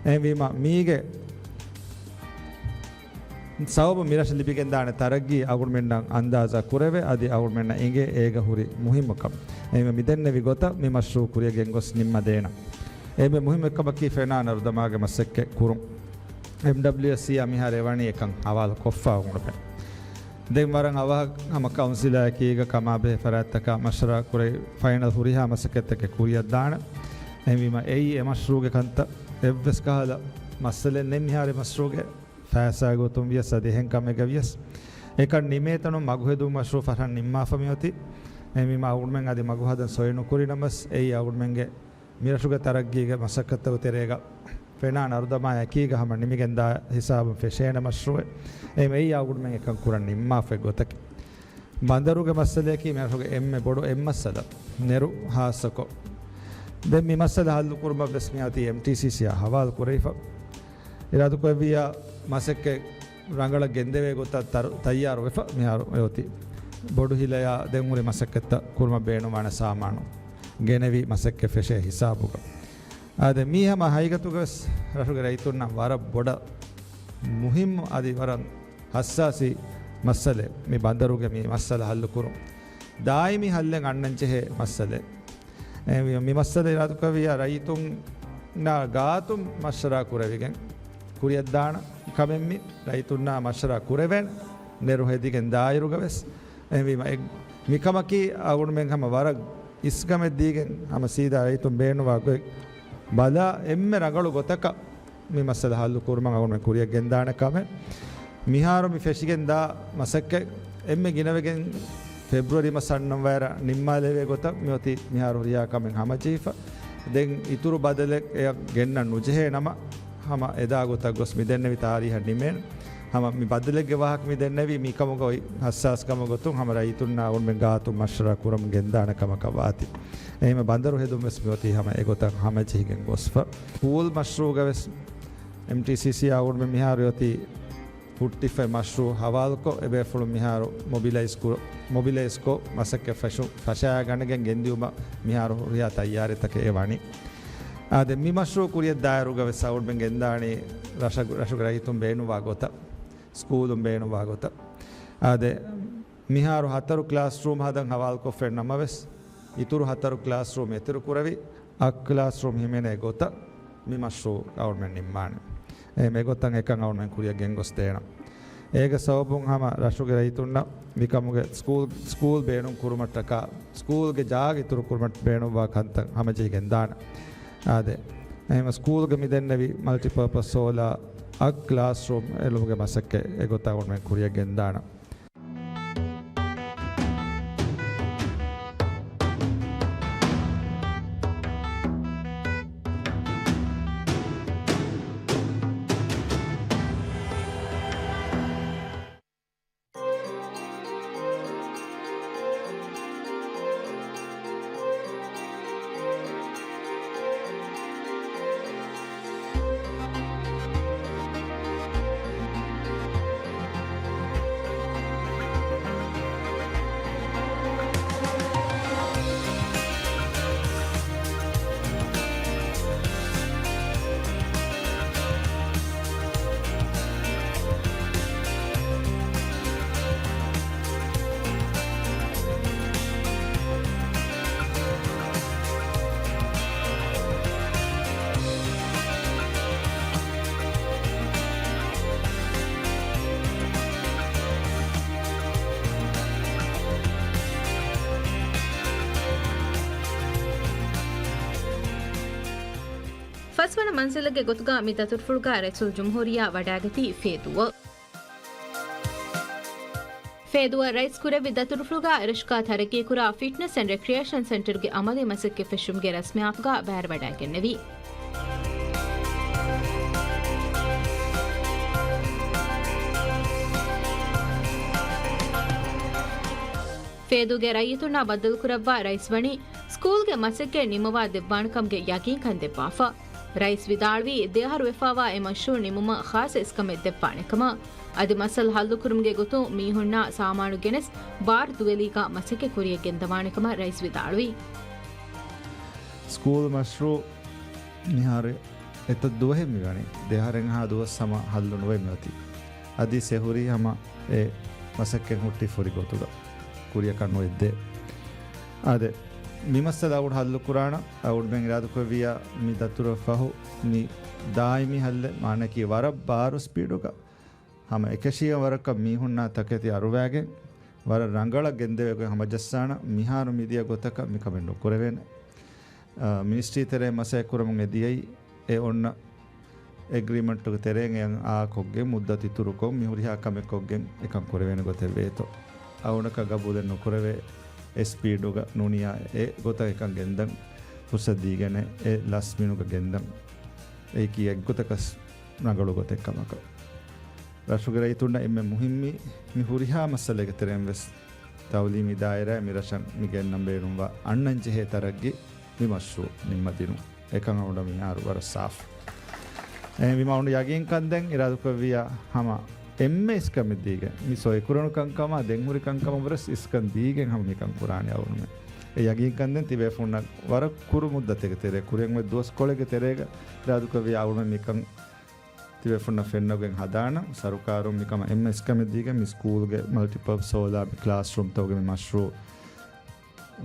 އެހެންވީމަ މީގެ ސަބަބު މި ރަށަށް ލިބިގެންދާނެ ތަރައްގީ އަޅުގަނޑުމެންނަށް އަންދާޒާ ކުރެވޭ، އަދި އަޅުގަނޑުމެންނަށް އެނގޭ އޭގަ ހުރި މުހިއްމުކަން. އެހެންވެ މިދެންނެވި ގޮތަށް މި މަޝްރޫޢު ކުރިޔަށް ގެންގޮސް ނިންމަދޭނަން. އެންމެ މުހިއްމު އެއްކަމަކީ ފެނާން އަރުދަމާގެ މަސައްކަތް ކުރުން. އެމްޑަބްލިއުއެސްސީއާ މިހާރު އެވަނީ އެކަން ހަވާލު ކޮށްފަ އުޅުމެއް. ދެން ވަރަށް އަވަހަށް ހަމަ ކައުންސިލާއެކީގަ ކަމާބެހޭ ފަރާތްތަކާ މަޝްވަރާ ކުރެވި ފައިނަލް ހުރިހާ މަސައްކަތްތަކެއް ކުރިއަށްދާނެ. އެހެންވީމަ އެއީ އެ މަޝްރޫޢުގެ ކަންތައް. އެއްވެސް ކަހަލަ މައްސަލައެއް ނެތް މިހާރު މަޝްރޫޢުގެ ފައިސާގެ ގޮތުން ވިޔަސް އަދި އެހެން ކަމެއްގަ ވިޔަސް. އެކަން ނިމޭތަނުން މަގުހެދުން މަޝްރޫޢު ފަށަން ނިންމާފަ މިއޮތީ. އެހެންވީމަ އަޅުގަނޑުމެން އަދި މަގުހަދަން ސޮއިނުކުރި ނަމަވެސް އެއީ އަޅުގަނޑުމެންގެ މިރަށުގެ ތަރައްގީގެ މަސައްކަތްތަކުގެ ތެރޭގަ ފެނާން އަރުދަމާ އެކީގަ ހަމަ ނިމިގެންދާ ހިސާބުން ފެށޭނެ މަޝްރޫޢެއް. އެހެންވެ އެއީ އަޅުގަނޑުމެން އެކަން ކުރަން ނިންމާފައި ގޮތަކީ. ބަނދަރުގެ މައްސަލަޔަކީ މިރަށުގެ އެންމެ ބޮޑު އެއްމައްސަލަ. ނެރު ހާއްސަކޮށް. ދެން މި މައްސަލަ ހައްލު ކުރުމަށް ވެސް މިއޮތީ އެމްޓީސީސީއާ ހަވާލު ކުރެވިފަ. އިރާދަކުރެއްވިއްޔާ މަސައްކަތް ރަނގަޅަށް ގެންދެވޭ ގޮތަށް ތަރު-، ތައްޔާރުވެފަ މިހާރު އޮތީ. ބޮޑު ހިލަޔާ ދެން ހުރި މަސައްކަތްތައް ކުރުމަށް ބޭނުންވާނެ ސާމާނު ގެނެވި މަސައްކަތް ފެށޭ ހިސާބުގަ. އާދެ، މީ ހަމަ ހަގީގަތުގަވެސް ރަށުގެ ރައްޔިތުންނަށް ވަރަށް ބޮޑަށް މުހިއްމު އަދި ވަރަށް ހައްސާސީ މައްސަލައެއް. މި ބަނދަރުގެ މި މައްސަލަ ހައްލުކުރުން ދާއިމީ ހައްލެއް އަންނަންޖެހޭ މައްސަލައެއް. އެ، މި، މި މައްސަލަ އިރާދަކުރެއްވިއްޔާ ރައްޔިތުންނާ ގާތުން މަޝްވަރާ ކުރެވިގެން ކުރިއަށްދާނަ ކަމެއް މި. ރައްޔިތުންނާ މަޝްވަރާ ކުރެވޭނެ ނެރު ހެދިގެން ދާއިރުގަވެސް. އެހެންވީމަ އެ، މިކަމަކީ އަޅުގަނޑުމެން ހަމަ ވަރަށް އިސްކަމެއް ދީގެން ހަމަ ސީދާ ރައްޔިތުން ބޭނުންވާ ގޮތް ބަލާ އެންމެ ރަނގަޅު ގޮތަކަށް މި މައްސަލަ ހައްލު ކުރުމަށް އަޅުގަނޑުމެން ކުރިއަށް ގެންދާނެ ކަމެއް. މިހާރު މި ފެށިގެން ދާ މަސައްކަތް އެންމެ ގިނަވެގެން ފެބްރުއަރީ މަސް އަންނަން ވައިރަށް ނިންމާލެވޭ ގޮތަށް މިއޮތީ މިހާރު ހުރިހާ ކަމެއް ހަމަޖެހިފަ. ދެން އިތުރު ބަދަލެއް އެއަށް ގެންނަން ނުޖެހޭ ނަމަ، ހަމަ އެދާ ގޮތަށް ގޮސް މި ދެންނެވި ތާރީހަށް ނިމޭނެ. ހަމަ މި ބަދަލެއްގެ ވާހަކަ މި ދެންނެވީ މިކަމުގަ އޮތް ހައްސާސްކަމުގެ ގޮތުން ހަމަ ރައްޔިތުންނާ އަޅުގަނޑުމެން ގާތުން މަޝްވަރާ ކުރަމުން ގެންދާނެ ކަމަކަށް ވާތީ. އެހެންވެ ބަނދަރު ހެދުން ވެސް މިއޮތީ ހަމަ އެގޮތަށް ހަމަޖެހިގެން ގޮސްފަ. ސްކޫލް މަޝްރޫޢުގަ ވެސް އެމްޓީސީސީއާ އަޅުގަނޑުމެން މިހާރު އޮތީ ހުއްޓިފައި މަޝްރޫޢު ހަވާލުކޮށް، އެބޭފުޅުން މިހާރު މޮބިލައިޒް ކުރ-، މޮބިލައިޒްކޮށް މަސައްކަތް ފަށު-، ފަށައިގަނެގެން ގެންދިއުމަށް މިހާރު ހުރިހާ ތައްޔާރީތަކެއް އެ ވަނީ. އާދެ، މި މަޝްރޫޢު ކުރިއަށް ދާއިރުގަ ވެސް އަޅުގަނޑުމެން ގެންދާނީ ރަށަގު-، ރަށުގެ ރައްޔިތުން ބޭނުންވާ ގޮތަށް، ސްކޫލުން ބޭނުންވާ ގޮތަށް. އާދެ، މިހާރު ހަތަރު ކްލާސްރޫމް ހަދަން ހަވާލުކޮށްފައި ނަމަވެސް، އިތުރު ހަތަރު ކްލާސްރޫމް އެތިރު ކުރެވި، އަށް ކްލާސްރޫމް ހިމެނޭ ގޮތަށް މި މަޝްރޫޢު އަޅުގަނޑުމެން ނިންމާނެ. އެ މެގޮތަށް އެކަން އަޅުގަނޑުމެން ކުރިއަށް ގެންގޮސްދޭނަން. އޭގެ ސަބަބުން ހަމަ ރަށުގެ ރައްޔިތުންނަށް މިކަމުގެ ސްކޫލް، ސްކޫލް ބޭނުން ކުރުމަށްޓަކާ، ސްކޫލްގެ ޖާގަ އިތުރު ކުރުމަށް ބޭނުންވާ ކަންތައް ހަމަޖެހިގެން ދާނެ. އާދެ، އެހެންވެ ސްކޫލްގެ މި ދެންނެވި މަލްޓިޕާޕަސް ހޯލާ އަށް ކްލާސްރޫމް އެޅުމުގެ މަސައްކަތް އެގޮތަށް އަޅުގަނޑުމެން ކުރިއަށް ގެންދާނަން. ފަސްވަނަ މަންޒިލެއްގެ ގޮތުގަ މި ދަތުރުފުޅުގަ ރައީސުލްޖުމްހޫރިއްޔާ ވަޑައިގަތީ ފޭދޫއަށް. ފޭދޫއަށް ރައީސް ކުރެއްވި ދަތުރުފުޅުގަ ރަށުގަ ތަރައްގީކުރާ ފިޓްނަސް އެންޑް ރެކްރިއޭޝަން ސެންޓަރުގެ އަމަލީ މަސައްކަތް ފެށުމުގެ ރަސްމިއްޔާތުގަ ބައިވެރިވަޑައިގެންނެވި. ފޭދޫގެ ރައްޔިތުންނާ ބައްދަލުކުރައްވާ ރައީސް ވަނީ، ސްކޫލްގެ މަސައްކަތް ނިމުމަށް ދެއްވާނެކަމުގެ ޔަގީންކަން ދެއްވާފަ. ރައީސް ވިދާޅުވީ، ދެއަހަރު ވެފާވާ އެ މަޝްރޫއު ނިމުމަށް ޚާއްޞަ އިސްކަމެއް ދެއްވާނެކަމަށް. އަދި މައްސަލަ ހައްލުކުރުމުގެ ގޮތުން މީހުންނާ ސާމާނު ގެނެސް ބާރު ދުވެލީގާ މަސައްކަތް ކުރިޔަށް ގެންދަވާނެކަމަށް ރައީސް ވިދާޅުވީ. ސްކޫލް މަޝްރޫއު މިހާރު އެތައް ދުވަހެއް މިވަނީ. ދެއަހަރެއްހާ ދުވަސް ހަމަ ހައްލު ނުވެ މިއޮތީ. އަދި ސެހުރީ ހަމަ އެ މަސައްކަތް ހުއްޓި ފުރި ގޮތުގަ ކުރިޔަކަށް ނުވެއްދޭ. އާދެ، މި މައްސަލަ އަޅުގަނޑު ހައްލު ކުރާނަ، އަޅުގަނޑުމެން އިރާދަކުރެއްވިއްޔާ މި ދަތުރަށް ފަހު މި ދާއިމީ ހައްލެއް، މާނައަކީ ވަރަށް ބާރު ސްޕީޑުގަ ހަމަ އެކަށީގެން ވަރަކަށް މީހުންނާ ތަކެތި އަރުވައިގެން، ވަރަށް ރަނގަޅަށް ގެންދެވޭ ގޮތް ހަމަޖައްސާނަ، މިހާރު މިދިޔަ ގޮތަކަށް މިކަމެއް ނުކުރެވޭނެ. އާ، މިނިސްޓްރީ ތެރޭ މަސައްކަތް ކުރަމުން އެދިޔައީ އެ އޮންނަ އެގްރީމަންޓުގެ ތެރޭން އެއަށް އާ ކޮށްގެން މުއްދަތު އިތުރުކޮށް މި ހުރިހާ ކަމެއް ކޮށްގެން އެކަން ކުރެވޭނެ ގޮތެއް ވޭތޯ. އަޅުގަނޑަކަށް ގަބޫލެއް ނުކުރެވޭ އެ ސްޕީޑުގަ ނޫނިޔާ އެ ގޮތަށް އެކަން ގެންދަން ފުރުސަތު ދީގެނެއް އެ ލަސްމިނުގަ ގެންދަން. އެއީކީ އެއްގޮތަކަސް ރަނގަޅު ގޮތެއް ކަމަކަށް. ރަށުގެ ރައްޔިތުންނަށް އެންމެ މުހިއްމީ މި ހުރިހާ މައްސަލައިގެ ތެރެއިން ވެސް ތައުލީމީ ދާއިރާއިން މި ރަށަށް މި ގެންނަން ބޭނުންވާ އަންނަން ޖެހޭ ތަރައްގީ މި މަޝްރޫއު ނިންމަދިނުން. އެކަން އަޅުގަނޑަށް މިހާރު ވަރަށް ސާފު. އެހެންވީމަ އަޅުގަނޑު ޔަގީންކަން ދެން އިރާދަކުރެއްވިއްޔާ ހަމަ އެންމެ އިސްކަމެއް ދީގެން މި ސޮއިކުރަނު ކަންކަމާ ދެން ހުރި ކަންކަމަށް ވުރެސް އިސްކަން ދީގެން ހަމަ މިކަން ކުރާނެ އަޅުގަނޑުމެން. އެ ޔަގީންކަން ދެން ތިބޭފުންނަށް ވަރަށް ކުރު މުއްދަތެއްގެ ތެރޭ ކުރިއަށް އޮތް ދުވަސްކޮޅެއްގެ ތެރޭގަ އިރާދަކުރެއްވިއްޔާ އަޅުގަނޑުމެން މިކަން ތިބޭފުންނަށް ފެންނަގެން ހަދާނަން. ސަރުކާރުން މިކަމަށް އެންމެ އިސްކަމެއް ދީގެން މި ސްކޫލްގެ މަލްޓިޕަރޕަސް ހޯލާ މި ކްލާސްރޫމްތަކުގެ މި މަޝްރޫއު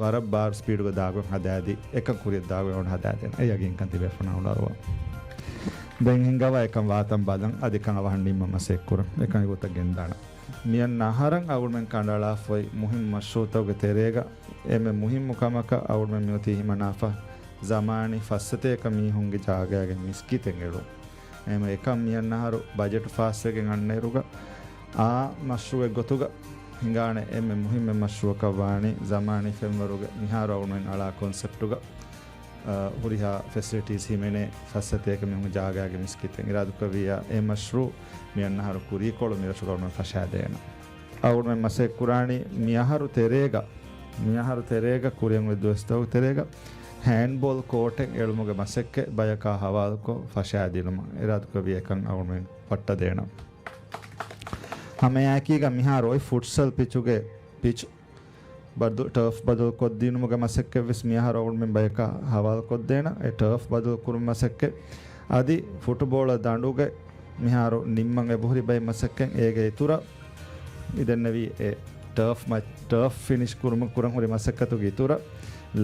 ވަރަށް ބާރު ސްޕީޑުގަ ދާގޮތް ހަދާދީ، އެކަން ކުރިއަށް ދާގޮތް އަޅުގަނޑު ހަދާދޭނަން. އެ ޔަގީންކަން ތިބޭފުންނަށް އަޅުގަނޑު އަރުވަން. ދެން ހިނގަވާ އެކަން ވާތަން ބަލަން، އަދި އެކަން އަވަހަން ނިންމަން މަސައްކަތް ކުރަން. އެކަން އެގޮތަށް ގެންދާނަން. މިއަންނަ އަހަރަށް އަޅުގަނޑުމެން ކަނޑައަޅާފައި މުހިންމު މަޝްރޫއުތަކުގެ ތެރޭގަ އެންމެ މުހިންމު ކަމަކަށް އަޅުގަނޑުމެން މިއޮތީ ހިމަނާފަ ޒަމާނީ ފައްސަތޭކަ މީހުންގެ ޖާގައިގެ މިސްކިތެއް އެޅުން. އެހެންވެ އެކަން މިއަންނަ އަހަރު ބަޖެޓު ފާސްވެގެން އަންނައިރުގަ އާ މަޝްރޫއެއް ގޮތުގަ ހިނގާނެ އެންމެ މުހިންމު މަޝްރޫއަކަށް ވާނީ ޒަމާނީ ފެންވަރުގެ މިހާރު އަޅުގަނޑުމެން އަޅާ ކޮންސެޕްޓުގަ، އަ، ހުރިހާ ފެސިލިޓީސް ހިމެނޭ ފައްސަތޭކަ މީހުން ޖާގައިގެ މިސްކިތެއް. އިރާދަކުރެއްވިއްޔާ އެ މަޝްރޫއު މިއަންނަ އަހަރު ކުރީކޮޅު މިރަށުގަ އަޅުގަނޑުމެން ފަށާދޭނަން. އަޅުގަނޑުމެން މަސައްކަތް ކުރާނީ މި އަހަރު ތެރޭގަ، މި އަހަރު ތެރޭގަ ކުރިއަށް އޮތް ދުވަސްތަކުގެ ތެރޭގަ ހޭންޑްބޯލް ކޯޓެއް އެޅުމުގެ މަސައްކަތް ބަޔަކާ ހަވާލުކޮށް ފަށާދިނުމަށް އިރާދަކުރެއްވިއްޔާ އެކަން އަޅުގަނޑުމެން ފައްޓަދޭނަން. ހަމައެއާއެކީގަ މިހާރު އޮތް ފުޓްސަލް ޕިޗުގެ ޕިޗު ބަދު-، ޓާފް ބަދަލުކޮށްދިނުމުގެ މަސައްކަތްވެސް މިއަހަރު އަޅުގަނޑުމެން ބަޔަކާ ހަވާލުކޮށްދޭނަން. އެ ޓާފް ބަދަލުކުރުމުގެ މަސައްކަތް އަދި ފުޓުބޯޅަ ދަނޑުގެ މިހާރު ނިންމަން އެބަހުރި ބައެއް މަސައްކަތް އޭގެ އިތުރަށް މިދެންނެވީ އެ ޓާފް މަ-، ޓާފް ފިނިޝް ކުރުމަށް ކުރަން ހުރި މަސައްކަތުގެ އިތުރަށް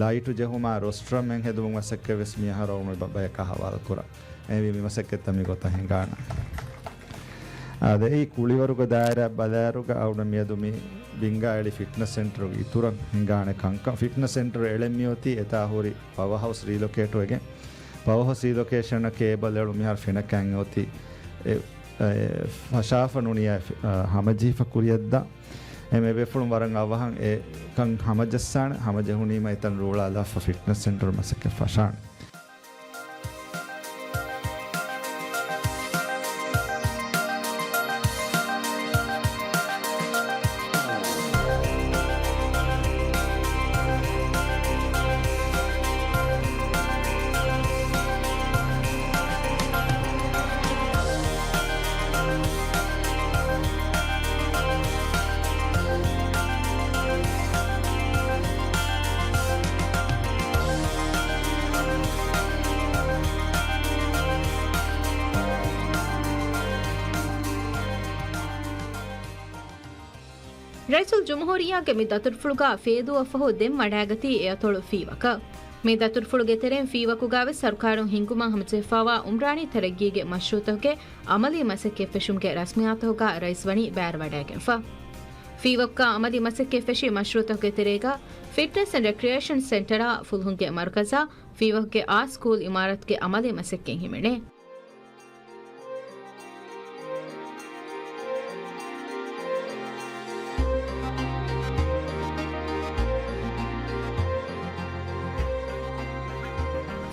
ލައިޓު ޖެހުމާ ރޮސްޓްރަމެއް ހެދުމުގެ މަސައްކަތްވެސް މިއަހަރު އަޅުގަނޑުމެން ބަ-، ބަޔަކާ ހަވާލުކުރަން. އެހެންވީ މި މަސައްކަތްތައް މިގޮތަށް ހިނގާނަން. އާދެ، އެއީ ކުޅިވަރުގެ ދާއިރާ ބަލާއިރުގަ އަޅުގަނޑު މިއަދު މި ބިންގާ އެޅި ފިޓްނަސް ސެންޓަރުގެ އިތުރަށް ހިނގާނެ ކަންކަން. ފިޓްނަސް ސެންޓަރު އެޅެން މިއޮތީ އެތާ ހުރި ޕަވަރ ހައުސް ރީލޮކޭޓުވެގެން. ޕަވަރ ހައުސް ރީލޮކޭޝަނަށް ކޭބަލް އެޅުން މިހާރު ފެނަކައިން އޮތީ އެ، އެ، ފަށާފަ ނޫނިޔާ ފި-، އަ، ހަމަޖެހިފަ ކުރިއަށްދާ. އެ މެ ބޭފުޅުން ވަރަށް އަވަހަށް އެ ކަން ހަމަޖައްސާނެ. ހަމަޖެހުނީމަ އެތަން ރޫޅާލާފަ ފިޓްނަސް ސެންޓަރު މަސައްކަތް ފަށާނެ. ރައީސުލް ޖުމްހޫރިއްޔާގެ މި ދަތުރުފުޅުގަ ފޭދޫއަށްފަހު ދެން ވަޑައިގަތީ އެއަތޮޅު ފީވަކަށް. މި ދަތުރުފުޅުގެ ތެރެއިން ފީވަކުގައިވެސް ސަރުކާރުން ހިންގުމަށް ހަމަޖެހިފައިވާ އުމްރާނީ ތަރައްގީގެ މަޝްރޫއުތަކުގެ އަމަލީ މަސައްކަތް ފެށުމުގެ ރަސްމިއްޔާތުތަކުގަ ރައީސް ވަނީ ބައިވެރިވަޑައިގެންފަ. ފީވަކުގަ އަމަލީ މަސައްކަތް ފެށި މަޝްރޫއުތަކުގެ ތެރޭގަ ފިޓްނަސް އެންޑް ރެކްރިއޭޝަން ސެންޓަރާ، ފުލުހުންގެ މަރުކަޒާ، ފީވަކުގެ އާ ސްކޫލް އިމާރާތުގެ އަމަލީ މަސައްކަތް ހިމެނޭ.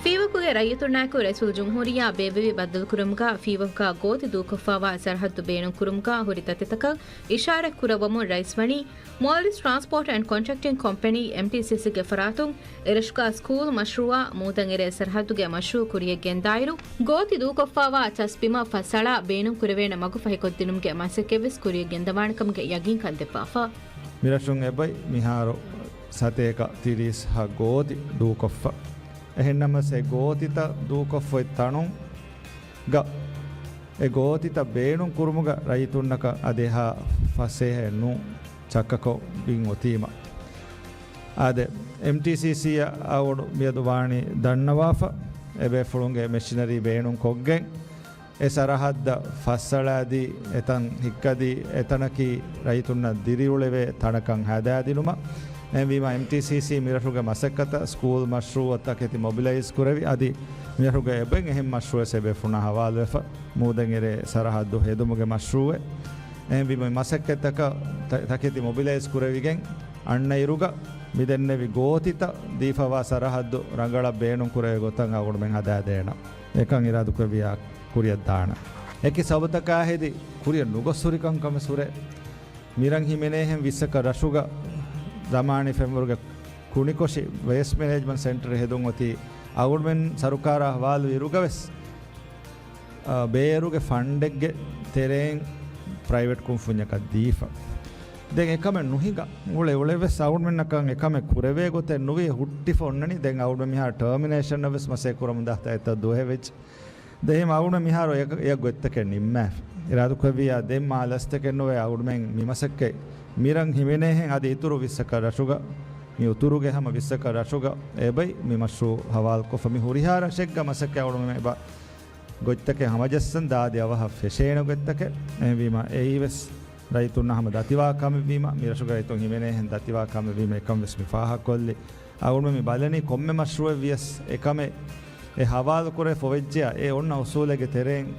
ފީވަކު ރައްޔިތުންނާއެކު ރައީސުލްޖުމްހޫރިއްޔާ ބޭއްވެވި ބައްދަލުކުރުމުގަ ފީވަކުގަ ގޯތި ދޫކޮށްފައިވާ ސަރަހައްދު ބޭނުންކުރުމުގަ ހުރި ދަތިތަކަށް އިޝާރަތް ކުރައްވަމުން ރައީސް ވަނީ، މޯލްޑިވްސް ޓްރާންސްޕޯޓް އެންޑް ކޮންޓްރެކްޓިން ކޮމްޕެނީ، އެމްޓީސީސީގެ ފަރާތުން އެރަށުގަ ސްކޫލް މަޝްރޫއާ މޫދަށް އެރޭ ސަރަހައްދުގެ މަޝްރޫއު ކުރިޔަށް ގެންދާއިރު، ގޯތި ދޫކޮށްފައިވާ ޗަސް ބިމަށް ފައްސަޅާ ބޭނުންކުރެވޭނެ މަގުފަހިކޮށްދިނުމުގެ މަސައްކަތްވެސް ކުރިޔަށް ގެންދަވާނެ ކަމުގެ ޔަގީންކަން ދެއްވާފަ. މިރަށުން އެބައި މިހާރު ސަތޭކަ ތިރީސް ހަ ގޯތި ދޫކޮށްފަ. އެހެންނަމަވެސް އެ ގޯތިތައް ދޫކޮށްފައި ތަނުން ގަ އެ ގޯތިތައް ބޭނުން ކުރުމުގަ ރައްޔިތުންނަކަށް އަދި އެހާ ފަސޭހައެއް ނޫން، ޗައްކަކޮށް ބިން އޮތީމަ. އާދެ، އެމްޓީސީސީއަށް އަޅުގަނޑު މިއަދު ވާނީ ދަންނަވާފަ، އެބޭފުޅުންގެ މެޝިނަރީ ބޭނުން ކޮށްގެން، އެ ސަރަހައްދަށް ފައްސަޅާދީ، އެތަން ހިއްކަދީ، އެތަނަކީ ރައްޔިތުންނަށް ދިރިއުޅެވޭ ތަނަކަށް ހަދާދިނުމަށް. އެހެންވީމަ، އެމްޓީސީސީ މިރަށުގެ މަސައްކަތަށް ސްކޫލް މަޝްރޫއަށް ތަކެތި މޮބިލައިޒް ކުރެވި، އަދި މިރަށުގެ އެބައިން އެހެން މަޝްރޫއެއް އެބޭފުޅުންނާ ހަވާލުވެފަ. މޫދަށް އެރޭ ސަރަހައްދު ހެދުމުގެ މަޝްރޫއެއް. އެހެންވީމަ، މި މަސައްކަތްތަކަށް ތަ-، ތަކެތި މޮބިލައިޒް ކުރެވިގެން، އަންނައިރުގަ މި ދެންނެވި ގޯތިތައް ދީފަވާ ސަރަހައްދު ރަނގަޅަށް ބޭނުންކުރެވޭ ގޮތަށް އަޅުގަނޑުމެން ހަދާދޭނަން. އެކަން އިރާދަކުރެއްވިއްޔާ ކުރިއަށްދާނަން. އެކި ސަބަބުތަކާ ހެދި ކުރިއަށް ނުގޮސް ހުރި ކަންކަމެއް ހުރޭ. މިރަށް ހިމެނޭހެން ވިއްސަކަށް ރަށުގަ ޒަމާނީ ފެންވަރުގެ ކުނިކޮށި ވޭސްޓް މެނޭޖްމަންޓް ސެންޓަރ ހެދުން އޮތީ އަޅުގަނޑުމެން ސަރުކާރާ ހަވާލު އިރުގަވެސް، އާ، ބޭރުގެ ފަންޑެއްގެ ތެރެއިން ޕްރައިވެޓް ކުންފުންޏަކަށް ދީފަ. ދެން އެކަމެއް ނުހިނގާ އުޅެ އުޅެވެސް އަޅުގަނޑުމެންނަކަށް އެކަމެއް ކުރެވޭ ގޮތެއް ނުވި ހުއްޓިފަ އޮންނަނީ. ދެން އަޅުގަނޑު މިހާރު ޓާމިނޭޝަންއަށް ވެސް މަސައްކަތް ކުރަމުންދާ ތައްތައް ދުވަހެއް ވެއްޖެ. ދެން އަޅުގަނޑު މިހާރު އެ، އެ ގޮތްތަކެއް ނިންމާފަ. އިރާދަކުރެއްވިއްޔާ ދެން މާ ލަސްތަކެއް ނުވެ އަޅުގަނޑުމެން މި މަސައްކަތް މިރަށް ހިމެނޭހެން އަދި އިތުރު ވިއްސަކަށް ރަށުގަ، މި އުތުރުގެ ހަމަ ވިއްސަކަށް ރަށުގަ އެބައި މި މަޝްރޫއު ހަވާލުކޮށްފަ. މި ހުރިހާ ރަށެއްގަ މަސައްކަތް އަޅުގަނޑުމެން އެބަ ގޮތްތަކެއް ހަމަޖައްސަން ދާދި އަވަހަށް ފެށޭނެ ގޮތްތަކެއް. އެހެންވީމަ، އެއީވެސް ރައްޔިތުންނަށް ހަމަ ދަތިވާ ކަމެއްވީމަ، މި ރަށުގެ ރައްޔިތުން ހިމެނޭހެން ދަތިވާ ކަމެއްވީމަ، އެކަން ވެސް މި ފާހަގަކޮށްލި. އަޅުގަނޑުމެން މި ބަލަނީ ކޮންމެ މަޝްރޫއެއް ވިޔަސް އެ ކަމެއް އެ ހަވާލުކުރެވިފަ ވެއްޖެޔާ، އެ އޮންނަ އުސޫލެއްގެ ތެރެއިން،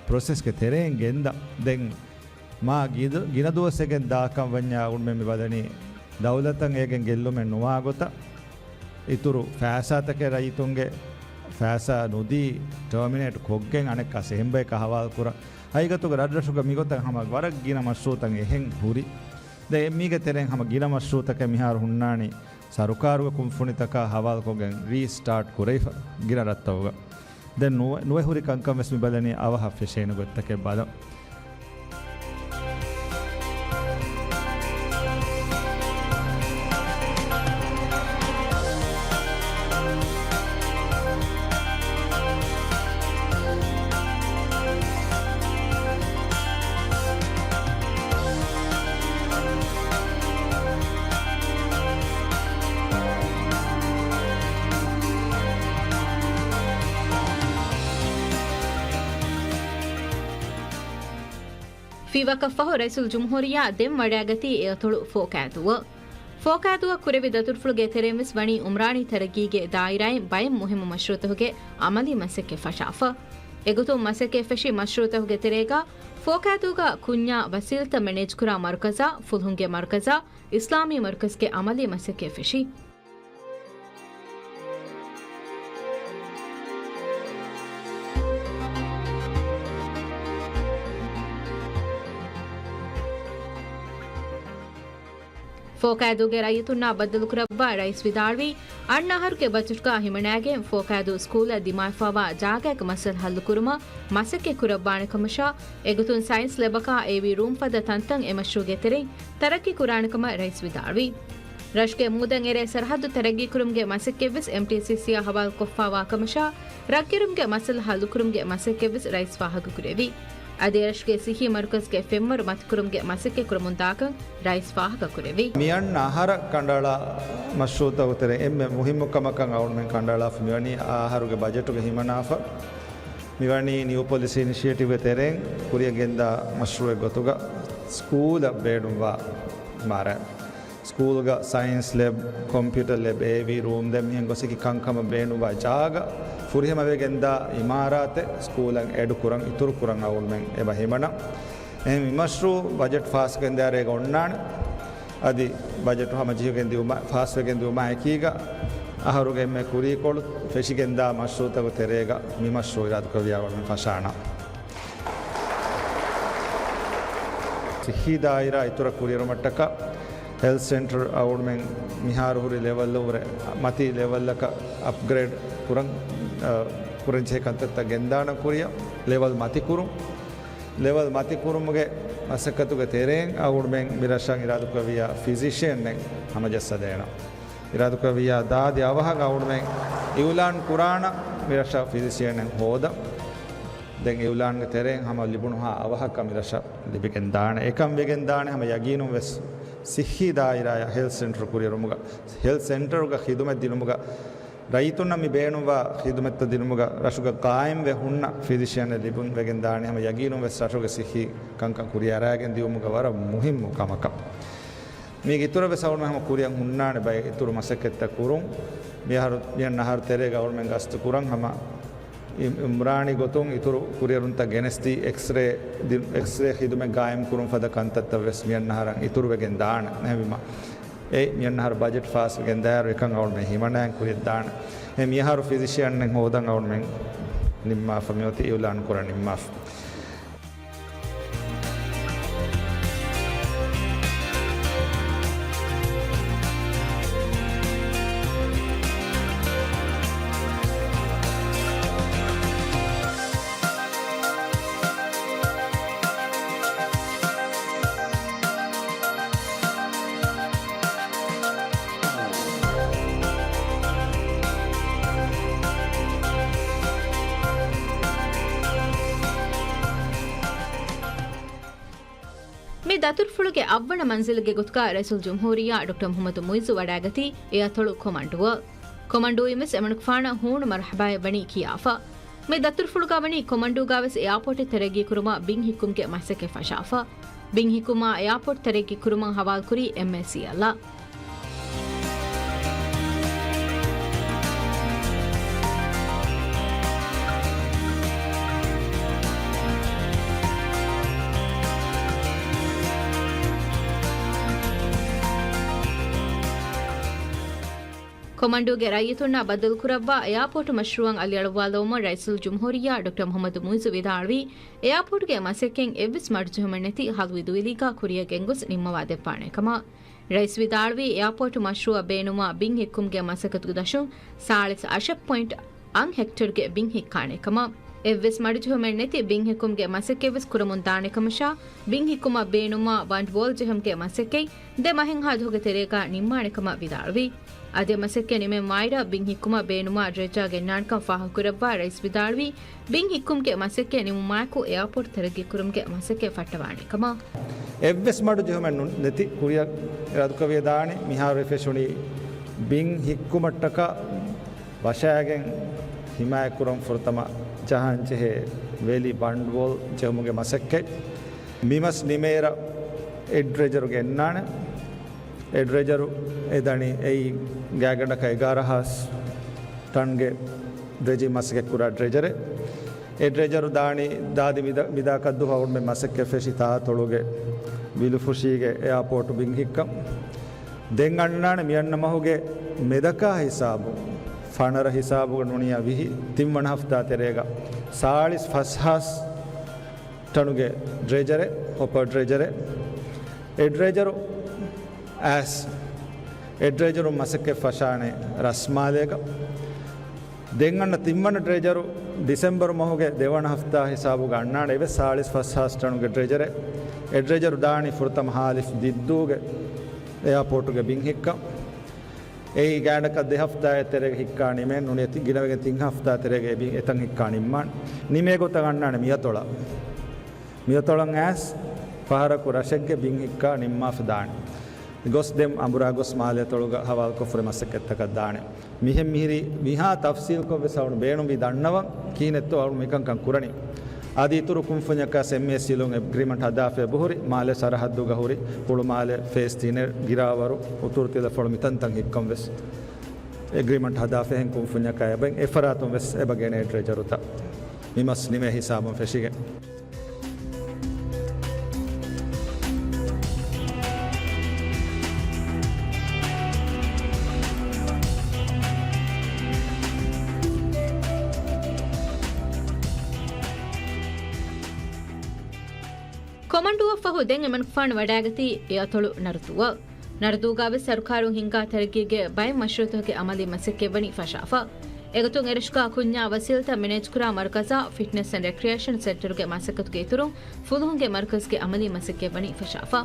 ޕްރޮސެސްގެ ތެރެއިން ގެންދާ. ދެން މާ ގިދު-، ގިނަ ދުވަސް އެ ގެންދާ ކަން ވަންޏާ އަޅުގަނޑުމެން މި ބަލަނީ ދައުލަތަށް އޭގެން ގެއްލުމެއް ނުވާ ގޮތަށް، އިތުރު ފައިސާތަކެއް ރައްޔިތުންގެ ފައިސާ ނުދީ ޓާމިނޭޓް ކޮށްގެން އަނެއްކާ ސެހެންބަޔަކަށް ހަވާލު ކުރަން. ހަގީގަތުގަ ރަށްރަށުގަ މިގޮތަށް ހަމަ ވަރަށް ގިނަ މަޝްރޫއުތައް އެހެން ހުރި. ދެން މީގެ ތެރެއިން ހަމަ ގިނަ މަޝްރޫއުތަކެއް މިހާރު ހުންނާނީ ސަރުކާރުގެ ކުންފުނިތަކާ ހަވާލުކޮށްގެން ރީސްޓާޓް ކުރެވިފަ ގިނަ ރަށްތަކުގަ. ދެން ނުވެ-، ނުވެ ހުރި ކަންކަން ވެސް މި ބަލަނީ އަވަހަށް ފެށޭނެ ގޮތްތަކެއް ބަލަން. ފީވަކަށްފަހު ރައީސުލްޖުމްހޫރިއްޔާ ދެން ވަޑައިގަތީ އެއަތޮޅު ފޯކައިދޫއަށް. ފޯކައިދޫއަށް ކުރެވި ދަތުރުފުޅުގެ ތެރެއިން ވެސް ވަނީ އުމްރާނީ ތަރައްގީގެ ދާއިރާއިން ބައެއް މުހިއްމު މަޝްރޫއުތަކުގެ އަމަލީ މަސައްކަތް ފަށާފަ. އެގޮތުން މަސައްކަތް ފެށި މަޝްރޫއުތަކުގެ ތެރޭގަ ފޯކައިދޫގަ ކުންޏާ ވަސީލަތްތައް މެނޭޖްކުރާ މަރުކަޒާ، ފުލުހުންގެ މަރުކަޒާ، އިސްލާމީ މަރުކަޒުގެ އަމަލީ މަސައްކަތް ފެށި. ފޯކައިދޫގެ ރައްޔިތުންނާ ބައްދަލުކުރައްވާ ރައީސް ވިދާޅުވީ، އަންނަ އަހަރުގެ ބަޖެޓްގަ ހިމަނާގެން ފޯކައިދޫ ސްކޫލަށް ދިމާވެފަވާ ޖާގައިގެ މައްސަލަ ހައްލުކުރުމަށް މަސައްކަތް ކުރައްވާނެ ކަމަށާ، އެގޮތުން ސައިންސް ލެބަކާ އޭވީ ރޫމް ފަދަ ތަންތަން އެ މަޝްރޫއުގެ ތެރެއިން ތަރައްގީ ކުރާނެ ކަމަށް ރައީސް ވިދާޅުވި. ރަށުގެ މޫދަށް އެރޭ ސަރަހައްދު ތަރައްގީކުރުމުގެ މަސައްކަތްވެސް އެމްޓީސީސީއާ ހަވާލުކޮށްފައިވާ ކަމަށާ، ރަށްގެރުމުގެ މައްސަލަ ހައްލުކުރުމުގެ މަސައްކަތްވެސް ރައީސް ފާހަގަކުރެއްވި. އަދި ރަށުގެ ސިއްހީ މަރުކަޒުގެ ފެންވަރު މަތިކުރުމުގެ މަސައްކަތް ކުރަމުންދާކަން ރައީސް ފާހަގަކުރެއްވި. މިއަންނަ އަހަރަށް ކަނޑައަޅާ މަޝްރޫއުތަކުގެ ތެރެއިން އެންމެ މުހިއްމު ކަމަކަށް އަޅުގަނޑުމެން ކަނޑައަޅާފަ މިވަނީ އާ އަހަރުގެ ބަޖެޓުގަ ހިމަނާފަ. މިވަނީ ނިއު ޕޮލިސީ އިނިޝިއޭޓިވްގެ ތެރެއިން ކުރިއަށް ގެންދާ މަޝްރޫއެއް ގޮތުގަ ސްކޫލަށް ބޭނުންވާ އިމާރާތް. ސްކޫލްގަ ސައިންސް ލެބް، ކޮމްޕިއުޓަރ ލެބް، އޭވީ ރޫމް ދެން މިހެން ގޮސް އެކި ކަންކަމަށް ބޭނުންވާ ޖާގަ ފުރިހަމަވެގެންދާ އިމާރާތެއް ސްކޫލަށް އެޑް ކުރަން އިތުރު ކުރަން އަޅުގަނޑުމެން އެބަ ހިމަނަން. އެހެން މި މަޝްރޫއު ބަޖެޓް ފާސްވެގެން ދާއިރާގަ އޮންނާނެ. އަދި ބަޖެޓު ހަމަޖެހިގެން ދިއުމާ، ފާސްވެގެން ދިއުމާ އެކީގަ އަހަރުގެ އެންމެ ކުރީކޮޅު ފެށިގެންދާ މަޝްރޫޢުތަކުގެ ތެރޭގަ މި މަޝްރޫޢު އިރާދަކުރެއްވިޔާ އަޅުގަނޑު ފަށާނަން. ޞިއްޙީ ދާއިރާ އިތުރަށް ކުރިއެރުމަށްޓަކާ ހެލްތު ސެންޓަރު އަޅުގަނޑުމެން މިހާރު ހުރި ލެވެލް ވުރެ މަތީ ލެވެލްއަކަށް އަޕްގްރޭޑް ކުރަން، އަ، ކުރަންޖެހޭ ކަންތައްތައް ގެންދާނަން ކުރިއަށް ލެވެލް މަތިކުރުން. ލެވެލް މަތިކުރުމުގެ މަސައްކަތުގެ ތެރެއިން އަޅުގަނޑުމެން މި ރަށަށް އިރާދަކުރެއްވިޔާ ފިޒިޝިއަންއެއް ހަމަޖައްސަދޭނަން. އިރާދަކުރެއްވިޔާ ދާދި އަވަހަށް އަޅުގަނޑުމެން އިއުލާން ކުރާނަން މި ރަށަށް ފިޒިޝިއަންއެއް ހޯދަން. ދެން އިއުލާންގެ ތެރެއިން ހަމަ ލިބުނުހާ އަވަހަކަށް މި ރަށަށް ލިބިގެން ދާނެ. އެކަން ވެގެން ދާނެ ހަމަ ޔަގީނުން ވެސް ޞިއްޙީ ދާއިރާއަށް ހެލްތު ސެންޓަރު ކުރިއެރުމުގަ، ހެލްތު ސެންޓަރުގަ ޚިދުމަތް ދިނުމުގަ، ރައްޔިތުންނަށް މި ބޭނުންވާ ޚިދުމަތްތައް ދިނުމުގަ ރަށުގަ ޤާއިމްވެ ހުންނަ ފިޒިޝިއަނެއް ލިބުން ވެގެން ދާނެ ހަމަ ޔަގީނުން ވެސް ރަށުގެ ޞިއްޙީ ކަންކަން ކުރިއަރާގެން ދިއުމުގަ ވަރަށް މުހިއްމު ކަމަކަށް. މީގެ އިތުރަށް ވެސް އަޅުގަނޑު ހަމަ ކުރިއަށް ހުންނާނެ ބައެއް އިތުރު މަސައްކަތްތައް ކުރުން. މިއަހަރު، މިއަންނަ އަހަރު ތެރޭގަ އަޅުގަނޑުމެން ގަސްތު ކުރަން ހަމަ އި-، އިމްރާނީ ގޮތުން އިތުރު ކުރިއެރުންތައް ގެނެސްދީ، އެކްސްރޭ ދި-، އެކްސްރޭ ޚިދުމަތް ގާއިމް ކުރުން ފަދަ ކަންތައްތައް ވެސް މިއަންނަ އަހަރަށް އިތުރުވެގެން ދާނެ. އެހެންވީމަ، އެ މިއަންނަ އަހަރު ބަޖެޓް ފާސްވެގެން ދާއިރު އެކަން އަޅުގަނޑުމެން ހިމަނައިން ކުރިއަށް ދާނެ. އެ މިއަހަރު ފިޒިޝިއަންއެއް ހޯދަން އަޅުގަނޑުމެން ނިންމާފަ މިއޮތީ އިއުލާން ކުރަން ނިންމާފަ. މި ދަތުރުފުޅުގެ އަށްވަނަ މަންޒިލުގެ ގޮތުގަ ރައީސުލްޖުމްހޫރިއްޔާ ޑޮކްޓަރ މުޙައްމަދު މުޢިއްޒު ވަޑައިގަތީ އެއަތޮޅު ކޮމަންޑޫއަށް. ކޮމަންޑޫއިން ވެސް އެމަނިކުފާނަށް ހޫނު މަރުޙަބާއެއް ވަނީ ކިޔާފަ. މި ދަތުރުފުޅުގަ ވަނީ ކޮމަންޑޫގަ ވެސް އެއާޕޯޓެއް ތަރައްގީކުރުމަށް ބިން ހިއްކުމުގެ މަސައްކަތް ފަށާފަ. ބިން ހިއްކުމާ އެއާޕޯޓް ތަރައްގީކުރުމަށް ހަވާލުކުރީ އެމްއޭސީއެލްއަށް. ކޮމަންޑޫގެ ރައްޔިތުންނާ ބައްދަލުކުރައްވާ އެއާޕޯޓު މަޝްރޫޢަށް އަލިއަޅުއްވާލައުމަށް ރައީސުލްޖުމްހޫރިއްޔާ ޑޮކްޓަރ މުޙައްމަދު މުޢިއްޒު ވިދާޅުވީ، އެއާޕޯޓުގެ މަސައްކަތް އެއްވެސް މަޑުޖެހުމެއް ނެތި ހަލުވި ދުވެލީގަ ކުރިއަށް ގެންގޮސް ނިންމަވާ ދެއްވާނެ ކަމަށް. ރައީސް ވިދާޅުވީ، އެއާޕޯޓު މަޝްރޫޢަށް ބޭނުންވާ ބިން ހިއްކުމުގެ މަސައްކަތުގެ ދަށުން ސާޅީސް އަށެއް ޕޮއިންޓް އަށް ހެކްޓަރުގެ ބިން ހިއްކާނެ ކަމަށް. އެއްވެސް މަޑުޖެހުމެއް ނެތި ބިން ހިއްކުމުގެ މަސައްކަތް ވެސް ކުރަމުން ދާނެ ކަމަށާ، ބިން ހިއްކުމަށް ބޭނުންވާ ވަންޑް ވޯލް ޖެހުމުގެ މަސައްކަތް ދެ މަހެއްހާ ދުވަހުގެ ތެރޭގަ ނިންމާނެ ކަމަށް ވިދާޅުވި. އަދި މަސައްކަތް ނިމެން ވާއިރަށް ބިން ހިއްކުމަށް ބޭނުންވާ ޑްރެޖާ ގެންނާނެކަން ފާހަގަކުރައްވާ ރައީސް ވިދާޅުވީ، ބިން ހިއްކުމުގެ މަސައްކަތް ނިމުމާއެކު އެއާޕޯޓް ތަރައްގީކުރުމުގެ މަސައްކަތް ފައްޓަވާނެ ކަމަށް. އެއްވެސް މަޑު ޖެހުމެއް ނު-، ނެތި ކުރިއަށް އިރާދަކުރެއްވިޔަ ދާނީ މިހާރު އެ ފެށުނީ ބިން ހިއްކުމަށްޓަކާ ވަށާގެން ހިމާޔަތްކުރަން ފުރަތަމަ ޖަހަންޖެހޭ ވެލި ބަންޑްވޯލް ޖެހުމުގެ މަސައްކަތް. މިމަސް ނިމޭއިރަށް އެއް ޑްރެޖަރު ގެންނާނެ. އެ ޑްރެޖަރު އެ ދަނީ އެއީ ގާތްގަނޑަކަށް އެގާރަ ހާސް ޓަންގެ ޑްރެޖިން މަސައްކަތް ކުރާ ޑްރެޖަރެއް. އެ ޑްރެޖަރު ދާނީ ދާދި މިދަ-، މިދާކަށްދުވަހު އަޅުގަނޑުމެން މަސައްކަތް ފެށި ތާއަތޮޅުގެ ވިލުފުށީގެ އެއާޕޯޓު ބިން ހިއްކަން. ދެން އަންނާނެ މިއަންނަ މަހުގެ މެދަކާ ހިސާބު، ފަނަރަ ހިސާބުގަ ނޫނިއްޔާ ވިހި، ތިންވަނަ ހަފްތާ ތެރޭގަ ސާޅީސް ފަސް ހާސް ޓަނުގެ ޑްރެޖަރެއް، ހޮޕަރ ޑްރެޖަރެއް. އެ ޑްރެޖަރު އައިސް، އެ ޑްރެޖަރު މަސައްކަތް ފަށާނެ ރަސްމާލޭގަ. ދެން އަންނަ ތިންވަނަ ޑްރެޖަރު ޑިސެމްބަރު މަހުގެ ދެވަނަ ހަފްތާ ހިސާބުގަ އަންނާނެ އެވެސް ސާޅީސް ފަސް ހާސް ޓަނުގެ ޑްރެޖަރެއް. އެ ޑްރެޖަރު ދާނީ ފުރަތަމަ ހާލިފް ދިއްދޫގެ އެއާޕޯޓުގެ ބިން ހިއްކަން. އެއީ ގާތްގަނޑަކަށް ދެ ހަފްތާއެއް ތެރޭގަ ހިއްކާ ނިމޭ ނޫނީ ތި-، ގިނަވެގެން ތިން ހަފްތާ ތެރޭގަ އެ ބިން އެތަން ހިއްކާ ނިންމާނެ. ނިމޭ ގޮތަށް އަންނާނެ މިއަތޮޅަށް. މިއަތޮޅަށް އައިސް ފަހަރަކު ރަށެއްގެ ބިން ހިއްކާ ނިންމާފަ ދާނެ. ގޮސް ދެން އަނބުރާ ގޮސް މާލެ އަތޮޅުގަ ހަވާލުކޮށްފަ ހުރި މަސައްކަތްތަކަށް ދާނެ. މިހެން މިހިރީ މިހާ ތަފްސީލްކޮށް ވެސް އަޅުގަނޑު ބޭނުންވީ ދަންނަވަން ކިހިނެއްތޯ އަޅުގަނޑު މިކަންކަން ކުރަނީ. އަދި އިތުރު ކުންފުންޏަކާ އެމްއޭސީއެލް އެގްރިމަންޓް ހަދާފަ އެބަހުރި، މާލެ ސަރަހައްދުގަ ހުރި، ހުޅުމާލެ ފޭސް ތިނެއް، ގިރާވަރު، އުތުރު ތިލަފޮޅު މިތަންތަން ހިއްކަން ވެސް އެގްރިމަންޓް ހަދާފަ އެހެން ކުންފުންޏަކާ އެބަ އެފަރާތުން ވެސް އެބަ ގެނޭ ޑްރެޖަރުތައް މިމަސް ނިމޭ ހިސާބުން ފެށިގެން. ކޮމަންޑޫއަށްފަހު ދެން އެމަނިކުފާނު ވަޑައިގަތީ އެއަތޮޅު ނަރުދޫއަށް. ނަރުދޫގަވެސް ސަރުކާރުން ހިންގާ ތަރައްގީގެ ބައެއް މަޝްރޫއުތަކުގެ އަމަލީ މަސައްކަތްވަނީ ފަށާފަ. އެގޮތުން އެރަށުގަ ކުންޏާ ވަސީލަތައް މެނޭޖްކުރާ މަރުކަޒާ ފިޓްނެސް އެންޑް ރެކްރިއޭޝަން ސެންޓަރުގެ މަސައްކަތުގެ އިތުރުން ފުލުހުންގެ މަރުކަޒުގެ އަމަލީ މަސައްކަތްވަނީ ފަށާފަ.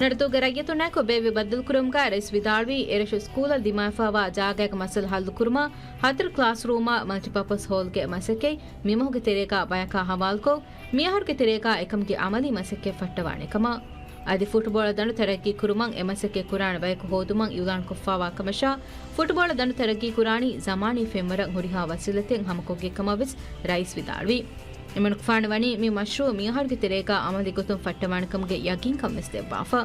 ނަރުދޫގެ ރައްޔިތުންނާއެކު ބޭއްވި ބައްދަލުކުރުމުގައި ރައީސް ވިދާޅުވީ، އެރަށު ސްކޫލަށް ދިމާވެފައިވާ ޖާގައިގެ މައްސަލަ ހައްލުކުރުމަށް ހަތަރު ކްލާސްރޫމާ މަލްޓިޕާޕަސް ހޯލްގެ މަސައްކަތް މިމަހުގެ ތެރޭގަ ބަޔަކާ ހަވާލުކޮށް، މިއަހަރުގެ ތެރޭގަ އެކަމުގެ އަމަލީ މަސައްކަތް ފައްޓަވާނެ ކަމަށް. އަދި ފުޓްބޯޅަ ދަނޑު ތަރައްގީ ކުރުމަށް އެ މަސައްކަތް ކުރާނެ ބަޔަކު ހޯދުމަށް އިއުލާންކޮށްފައިވާ ކަމަށާ، ފުޓްބޯޅަ ދަނޑު ތަރައްގީ ކުރާނީ ޒަމާނީ ފެންވަރަށް ހުރިހާ ވަސީލަތެއް ހަމަކޮށްގެން ކަމަށް ވެސް ރައީސް ވިދާޅުވި. އެމަނިކުފާނު ވަނީ މި މަޝްރޫއު މިއަހަރުގެ ތެރޭގަ އަމަލީ ގޮތުން ފައްޓަވާނެ ކަމުގެ ޔަގީންކަން ވެސް ދެއްވާފަ.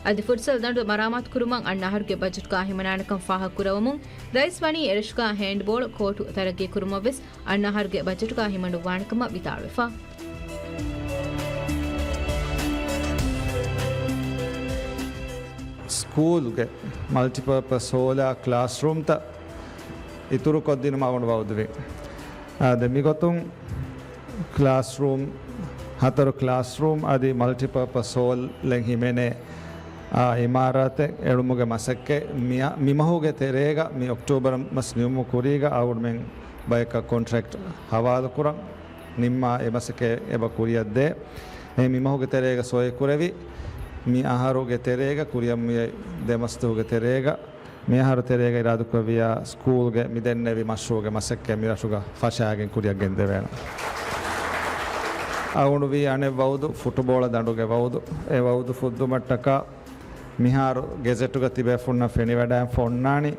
އަދި ފުޓްސަލް ދަނޑު މަރާމާތު ކުރުމަށް އަންނަ އަހަރުގެ ބަޖެޓްގަ ހިމަނާނެކަން ފާހަގަކުރަވަމުން، ރައީސް ވަނީ އެރަށުގަ ހޭންޑްބޯޅަ ކޯޓު ތަރައްގީ ކުރުމަށް ވެސް އަންނަ އަހަރުގެ ބަޖެޓުގަ ހިމަނުއްވާނެ ކަމަށް ވިދާޅުވެފަ. ސްކޫލްގެ މަލްޓިޕާޕަސް ހޯލާ ކްލާސްރޫމްތައް އިތުރުކޮށްދިނުމަށް އަޅުގަނޑު ވައުދުވި. އާ، ދެ މިގޮތުން ކްލާސްރޫމް، ހަތަރު ކްލާސްރޫމް އަދި މަލްޓިޕާޕަސް ހޯލްއެއް ހިމެނޭ، އާ، އިމާރާތެއް އެޅުމުގެ މަސައްކަތް މިއަ-، މިމަހުގެ ތެރޭގަ މި އޮކްޓޫބަރ މަސް ނިމުމުގެ ކުރީގަ އަޅުގަނޑުމެން ބަޔަކަށް ކޮންޓްރެކްޓް ހަވާލުކުރަން ނިންމާ އެ މަސައްކަތް އެބަ ކުރިއަށްދޭ. އެ މިމަހުގެ ތެރޭގަ ސޮއިކުރެވި، މި އަހަރުގެ ތެރޭގަ ކުރިއަށް މިއައި ދެމަސްދުވަހުގެ ތެރޭގަ މިއަހަރު ތެރޭގައި އިރާދަކުރެއްވިޔާ ސްކޫލްގެ މި ދެންނެވި މަޝްރޫއުގެ މަސައްކަތް މިރަށުގަ ފަށާގެން ކުރިއަށް ގެންދެވޭނެ. އަޅުގަނޑު ވީ އަނެއް ވައުދު، ފުޓުބޯޅަ ދަނޑުގެ ވައުދު. އެ ވައުދު ފުއްދުމަށްޓަކާ މިހާރު ގެޒެޓުގަ ތިބޭފުންނަށް ފެނިވަޑައިފަ އޮންނާނީ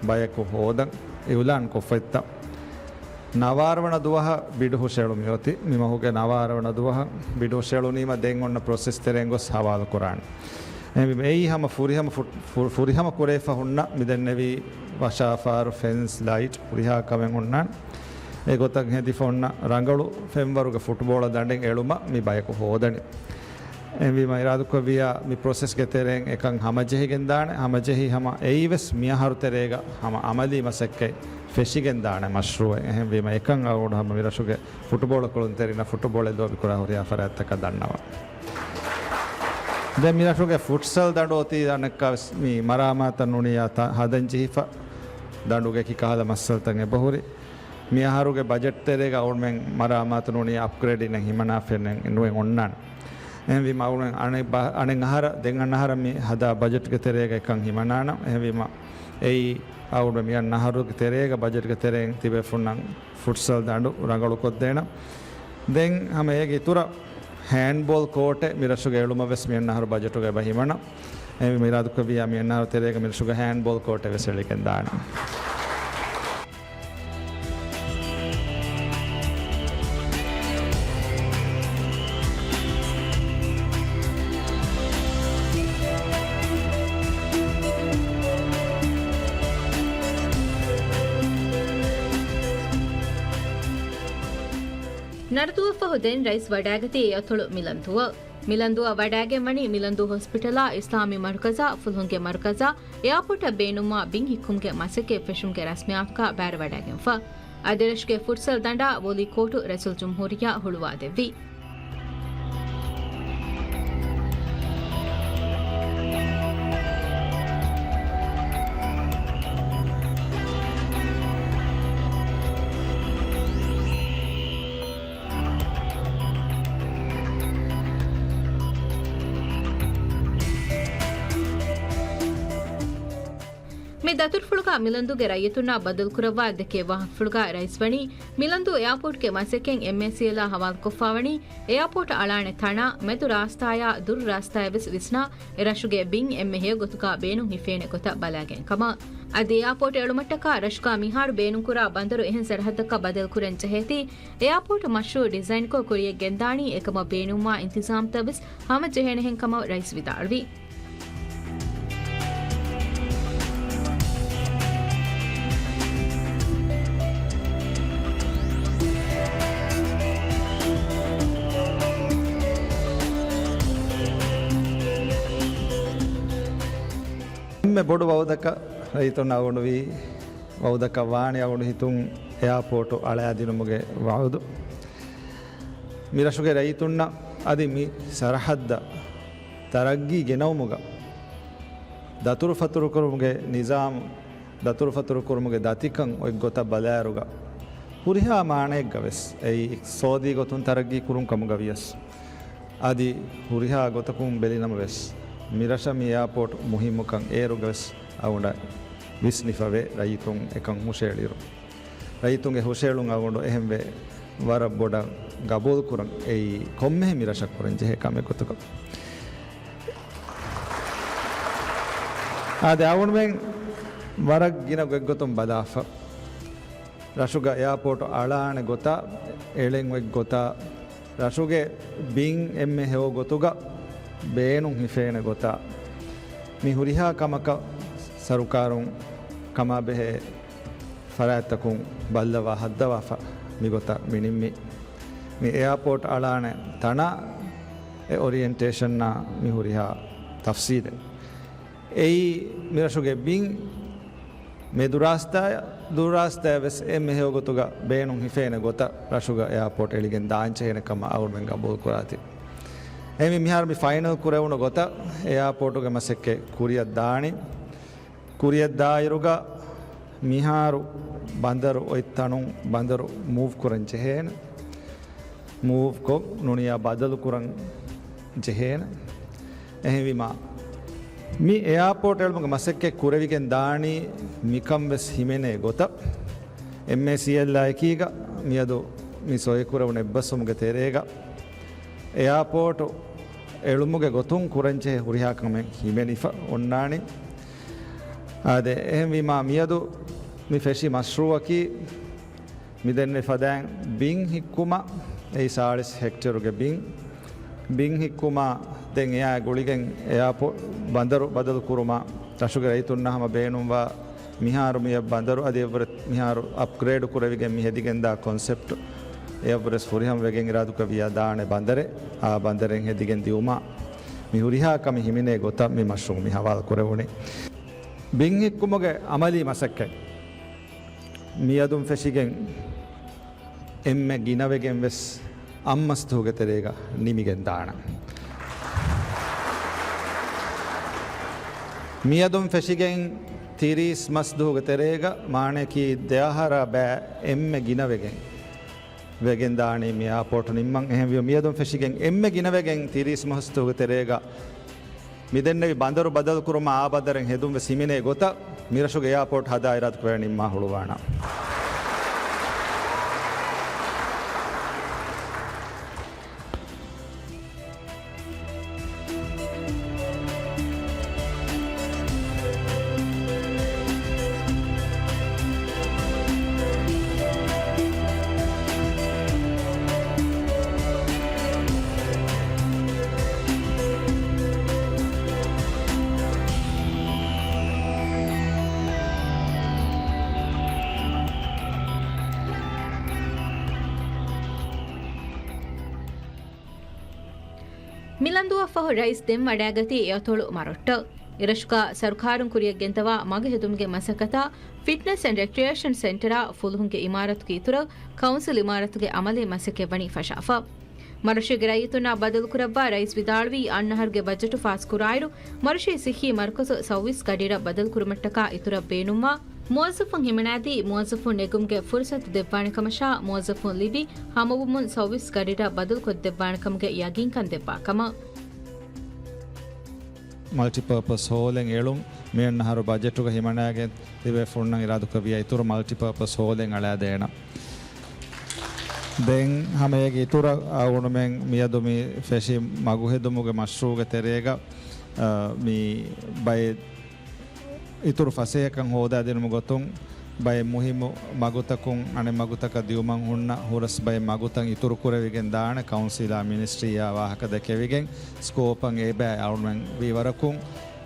ބަޔަކު ހޯދަން އިއުލާން ކޮށްފައިތަ. ނަވާރަވަނަ ދުވަހަށް ބިޑު ހުށައެޅުމި އޮތީ. މި މަހުގެ ނަވާރަވަނަ ދުވަހަށް ބިޑު ހުށައެޅުނީމަ ދެން އޮންނަ ޕްރޮސެސް ތެރެއިން ގޮސް ހަވާލު ކުރާނެ. އެހެންވީމަ އެއީ ހަމަ ފުރިހަމަ ފުޓް-، ފު-، ފުރިހަމަ ކުރެވިފަ ހުންނަ މި ދެންނެވީ ވަށާފާރު، ފެންސް، ލައިޓް ހުރިހާ ކަމެއް ހުންނާނެ. އެ ގޮތަށް ހެދިފަ ހުންނަ ރަނގަޅު ފެންވަރުގެ ފުޓްބޯޅަ ދަނޑެއް އެޅުމަށް މި ބަޔަކު ހޯދަނީ. އެހެންވީމަ އިރާދަކުރެއްވިޔާ މި ޕްރޮސެސްގެ ތެރެއިން އެކަން ހަމަޖެހިގެންދާނެ. ހަމަޖެހި ހަމަ އެއީވެސް މިއަހަރު ތެރޭގަ ހަމަ އަމަލީ މަސައްކަތް ފެށިގެންދާނެ މަޝްރޫއެއް. އެހެންވީމަ އެކަން އަޅުގަނޑު ހަމަ މިރަށުގެ ފުޓުބޯޅަ ކުޅުންތެރިންނަށް ފުޓުބޯޅަ ލޯބިކުރާ ހުރިހާ ފަރާތްތަކަށް ދަންނަވަން. ދެން މިރަށުގެ ފުޓްސަލް ދަނޑު އޮތީ އަނެއްކާވެސް މި މަރާމާތަށް ނޫނިއްޔާ ތަ-، ހަދަން ޖެހިފަ ދަނޑުގެ ކި ކަހަލަ މައްސަލަތައް އެބަހުރި. މި އަހަރުގެ ބަޖެޓް ތެރޭގަ އަޅުގަނޑުމެން މަރާމާތު ނޫނީ އަޕްގްރޭޑިން ހިމަނާފައެއް ނުއެއް އޮންނާނެ. އެހެންވީމަ އަޅުގަނޑުމެން އަނެއް ބަ-، އަނެއް އަހަރަށް، ދެން އަންނަ އަހަރަށް މި ހަދާ ބަޖެޓްގެ ތެރޭގަ އެކަން ހިމަނާނަން. އެހެންވީމަ އެއީ އަޅުގަނޑު މި އަންނަ އަހަރުގެ ތެރޭގަ ބަޖެޓްގެ ތެރެއިން ތިބޭފުންނަށް ފުޓްސަލް ދަނޑު ރަނގަޅުކޮށްދޭނަން. ދެން ހަމަ އޭގެ އިތުރަށް ހޭންޑްބޯލް ކޯޓެއް މި ރަށުގަ އެޅުމަށް ވެސް މި އަންނަ އަހަރު ބަޖެޓުގަ އެބަ ހިމަނަން. އެހެންވީމަ އިރާދަކުރެއްވިޔާ މި އަންނަ އަހަރު ތެރޭގަ މި ރަށުގަ ހޭންޑްބޯލް ކޯޓެއް ވެސް އެޅިގެންދާނެ. ނަރުދޫއަށްފަހު ދެން ރައީސް ވަޑައިގަތީ އެއަތޮޅު މިލަންދޫއަށް. މިލަންދޫއަށް ވަޑައިގެންވަނީ މިލަންދޫ ހޮސްޕިޓަލާ އިސްލާމީ މަރުކަޒާ ފުލުހުންގެ މަރުކަޒާ އެއާޕޯޓަށް ބޭނުންވާ ބިން ހިއްކުމުގެ މަސައްކަތް ފެށުމުގެ ރަސްމިއްޔާތުގަ ބައިވެރިވަޑައިގެންފަ. އަދި ރަށުގެ ފުޓްސަލް ދަނޑާ ވޮލީ ކޯޓު ރައީސުލްޖުމްހޫރިއްޔާ ހުޅުވާދެއްވި. މި ދަތުރުފުޅުގަ މިލަންދޫގެ ރައްޔިތުންނާ ބައްދަލުކުރައްވާ ދެކޭ ވާހަކަފުޅުގަ ރައީސް ވަނީ، މިލަންދޫ އެއާޕޯޓްގެ މަސައްކަތް އެމްއޭސީއެލްއާ ހަވާލުކޮށްފަ ވަނީ، އެއާޕޯޓަށް އަޅާނެ ތަނާ، މެދު ރާސްތާޔާ ދުރު ރާސްތާޔަށް ވެސް ވިސްނާ، އެ ރަށުގެ ބިން އެންމެ ހެޔޮ ގޮތުގަ ބޭނުން ހިފޭނެ ގޮތަށް ބަލާގެން ކަމަށް. އަދި އެއާޕޯޓް އެޅުމަށްޓަކާ ރަށުގަ މިހާރު ބޭނުންކުރާ ބަނދަރު އެހެން ސަރަހައްދަކަށް ބަދަލުކުރަން ޖެހޭތީ، އެއާޕޯޓް މަޝްރޫއު ޑިޒައިންކޮށް ކުރިޔަށް ގެންދާނީ އެކަމަށް ބޭނުންވާ އިންތިޒާމްތައް ވެސް ހަމަޖެހޭނެހެން ކަމަށް ރައީސް ވިދާޅުވި. އެންމެ ބޮޑު ވައުދަކަށް ރައްޔިތުން އަޅުގަނޑު ވީ ވައުދަކަށް ވާނެ އަޅުގަނޑު ހިތުން އެއާޕޯޓު އަޅާދިނުމުގެ ވައުދު. މި ރަށުގެ ރައްޔިތުންނަށް އަދި މި ސަރަހައްދަށް ތަރައްގީ ގެނައުމުގަ ދަތުރުފަތުރުކުރުމުގެ ނިޒާމު، ދަތުރުފަތުރުކުރުމުގެ ދަތިކަން އޮތް ގޮތަށް ބަލާއިރުގަ، ހުރިހާ މާނައެއްގަ ވެސް އެއީ އިޤްތިޞާދީ ގޮތުން ތަރައްގީ ކުރުން ކަމުގަ ވިޔަސް، އަދި ހުރިހާ ގޮތަކުން ބެލިނަމަވެސް، މިރަށަށް މި އެއާޕޯޓް މުހިއްމުކަން އޭރުގަވެސް އަޅުގަނޑަށް ވިސްނިފަވޭ ރައްޔިތުން އެކަން ހުށައެޅިއިރު. ރައްޔިތުންގެ ހުށައެޅުން އަޅުގަނޑު އެހެންވެ ވަރަށް ބޮޑަށް ގަބޫލުކުރަން. އެއީ ކޮންމެހެން މިރަށަށް ކުރަން ޖެހޭ ކަމެއް ގޮތުގަ. އާދެ، އަޅުގަނޑުމެން ވަރަށް ގިނަ ގޮތްގޮތުން ބަލާފަ. ރަށުގަ އެއާޕޯޓު އަޅާނެ ގޮތާ، އެޅެން އޮތް ގޮތާ، ރަށުގެ ބިން އެންމެ ހެޔޮ ގޮތުގަ ބޭނުން ހިފޭނެ ގޮތާ، މި ހުރިހާ ކަމަކަށް ސަރުކާރުން ކަމާބެހޭ ފަރާތްތަކުން ބައްލަވާ ހައްދަވާފަ މިގޮތަށް މި ނިންމީ. މި އެއާޕޯޓް އަޅާނެ ތަނާ އެ އޮރިއެންޓޭޝަންއާ މި ހުރިހާ ތަފްސީލެއް. އެއީ މިރަށުގެ ބިން މެދުރާސްތާއަށް ދުރުރާސްތާއަށް ވެސް އެންމެ ހެޔޮ ގޮތުގަ ބޭނުން ހިފޭނެ ގޮތަށް ރަށުގަ އެއާޕޯޓް އެޅިގެން ދާން ޖެހޭނެ ކަމަށް އަޅުގަނޑުމެން ގަބޫލު ކުރާތީ. އެހެންވެ މިހާރު މި ފައިނަލް ކުރެވުނު ގޮތަށް އެއާޕޯޓުގެ މަސައްކަތް ކުރިއަށް ދާނީ. ކުރިއަށް ދާއިރުގަ މިހާރު ބަނދަރު އޮތް ތަނުން ބަނދަރު މޫވް ކުރަން ޖެހޭނެ. މޫވްކޮށް ނޫނީ އާ ބަދަލު ކުރަން ޖެހޭނެ. އެހެންވީމާ، މި އެއާޕޯޓް އެޅުމުގެ މަސައްކަތް ކުރެވިގެން ދާނީ މިކަން ވެސް ހިމެނޭ ގޮތަށް. އެމްއޭސީއެލްއާ އެކީގަ މިއަދު މި ސޮއިކުރެވުނު އެއްބަސްވުމުގެ ތެރޭގަ އެއާޕޯޓު އެޅުމުގެ ގޮތުން ކުރަންޖެހޭ ހުރިހާ ކަމެއް ހިމެނިފަ އޮންނާނީ. އާދެ، އެހެންވީމާ، މިއަދު މި ފެށި މަޝްރޫއަކީ، މިދެންނެވި ފަދައިން ބިން ހިއްކުމަށް، އެއީ ސާޅީސް ހެކްޓޭރުގެ ބިން، ބިން ހިއްކުމަށް ދެން އެއާ ގުޅިގެން އެއާޕޯ-، ބަނދަރު ބަދަލު ކުރުމަށް ރަށުގެ ރައްޔިތުންނާ ހަމަ ބޭނުންވާ، މިހާރު މި ބަނދަރު އަދި އެއަށްވުރެ މިހާރު އަޕްގްރޭޑް ކުރެވިގެން މި ހެދިގެންދާ ކޮންސެޕްޓް އެއަށްވުރެސް ފުރިހަމަވެގެން އިރާދުކުރެއްވިޔާ ދާނެ ބަނދަރެއް، އާ ބަނދަރެއް ހެދިގެން ދިއުމަށް މި ހުރިހާ ކަމެއް ހިމެނޭ ގޮތަށް މި މަޝްރޫއު މި ހަވާލު ކުރެވުނީ. ބިން ހިއްކުމުގެ އަމަލީ މަސައްކަތް މިއަދުން ފެށިގެން އެންމެ ގިނަވެގެން ވެސް އަށް މަސްދުހުގެ ތެރޭގަ ނިމިގެން ދާނަން. މިއަދުން ފެށިގެން ތިރީސް މަސްދުހުގެ ތެރޭގަ، މާނަޔަކީ ދެއަހަރާ ބައި އެންމެ ގިނަވެގެން ވެގެން ދާނީ މި އެއާޕޯޓް ނިންމަން. އެހެންވީމަ، މިއަދުން ފެށިގެން އެންމެ ގިނަވެގެން ތިރީސް މަސްދުހުގެ ތެރޭގަ މިދެންނެވި ބަނދަރު ބަދަލުކުރުމަށް އާ ބަނދަރެއް ހެދުން ވެސް ހިމެނޭ ގޮތަށް މިރަށުގެ އެއާޕޯޓް ހަދާ އިރާދަކުރެވޭ ނިންމާ ހުޅުވާނަން. މި ލަންދޫއަށްފަހު ރައީސް ދެން ވަޑައިގަތީ އެއަތޮޅު މަރޮއްޓަށް. އެރަށުގަ ސަރުކާރުން ކުރިއަށް ގެންދަވާ މަގު ހެދުމުގެ މަސައްކަތާ ފިޓްނަސް އެންޑް ރެކްރިއޭޝަން ސެންޓަރާ ފުލުހުންގެ އިމާރަތުގެ އިތުރަށް ކައުންސިލް އިމާރަތުގެ އަމަލީ މަސައްކަތް ވަނީ ފަށާފަ. މަރަށީގެ ރައްޔިތުންނާ ބަދަލުކުރައްވާ ރައީސް ވިދާޅުވީ، އަންނަ އަހަރުގެ ބަޖެޓު ފާސްކުރާއިރު، މަރަށީ ސިއްހީ މަރުކަޒު ސައުވީސް ގަޑިއަށް ބަދަލުކުރުމަށްޓަކާ އިތުރަށް ބޭނުންވާ މުވައްޒަފުން ހިމަނާދީ، މުވައްޒަފުން ނެގުމުގެ ފުރުސަތު ދެއްވާނެ ކަމަށާ، މުވައްޒަފުން ލިބި ހަމަވުމުން ސައުވީސް ގަޑިއަށް ބަދަލުކޮށްދެއްވާނެ ކަމުގެ ޔަގީންކަން ދެއްވާ ކަމަށް. މަލްޓިޕާޕަސް ހޯލެއް އެޅުން، މިއަންނަ އަހަރު ބަޖެޓުގަ ހިމަނާގެން ތިބޭފުޅުންނަށް އިރާދުކުރެއްވިޔާ އިތުރު މަލްޓިޕާޕަސް ހޯލެއް އަޅާދޭނަން. ދެން ހަމަ އޭގެ އިތުރަށް އަޅުގަނޑުމެން މިއަދު މި ފެށި މަގުހެދުމުގެ މަޝްރޫއުގެ ތެރޭގަ، އަ، މި ބައެއް އިތުރު ފަސޭހަކަން ހޯދާދިނުމުގެ ގޮތުން ބައެއް މުހިއްމު މަގުތަކުން އަނެއް މަގުތަކަށް ދިއުމަށް ހުންނަ ހުރަސް ބައެއް މަގުތައް އިތުރު ކުރެވިގެން ދާނެ ކައުންސިލާ މިނިސްޓްރީއާ ވާހަކަ ދެކެވިގެން ސްކޯޕަށް އެބަ އަޅުމެން ވީވަރަކުން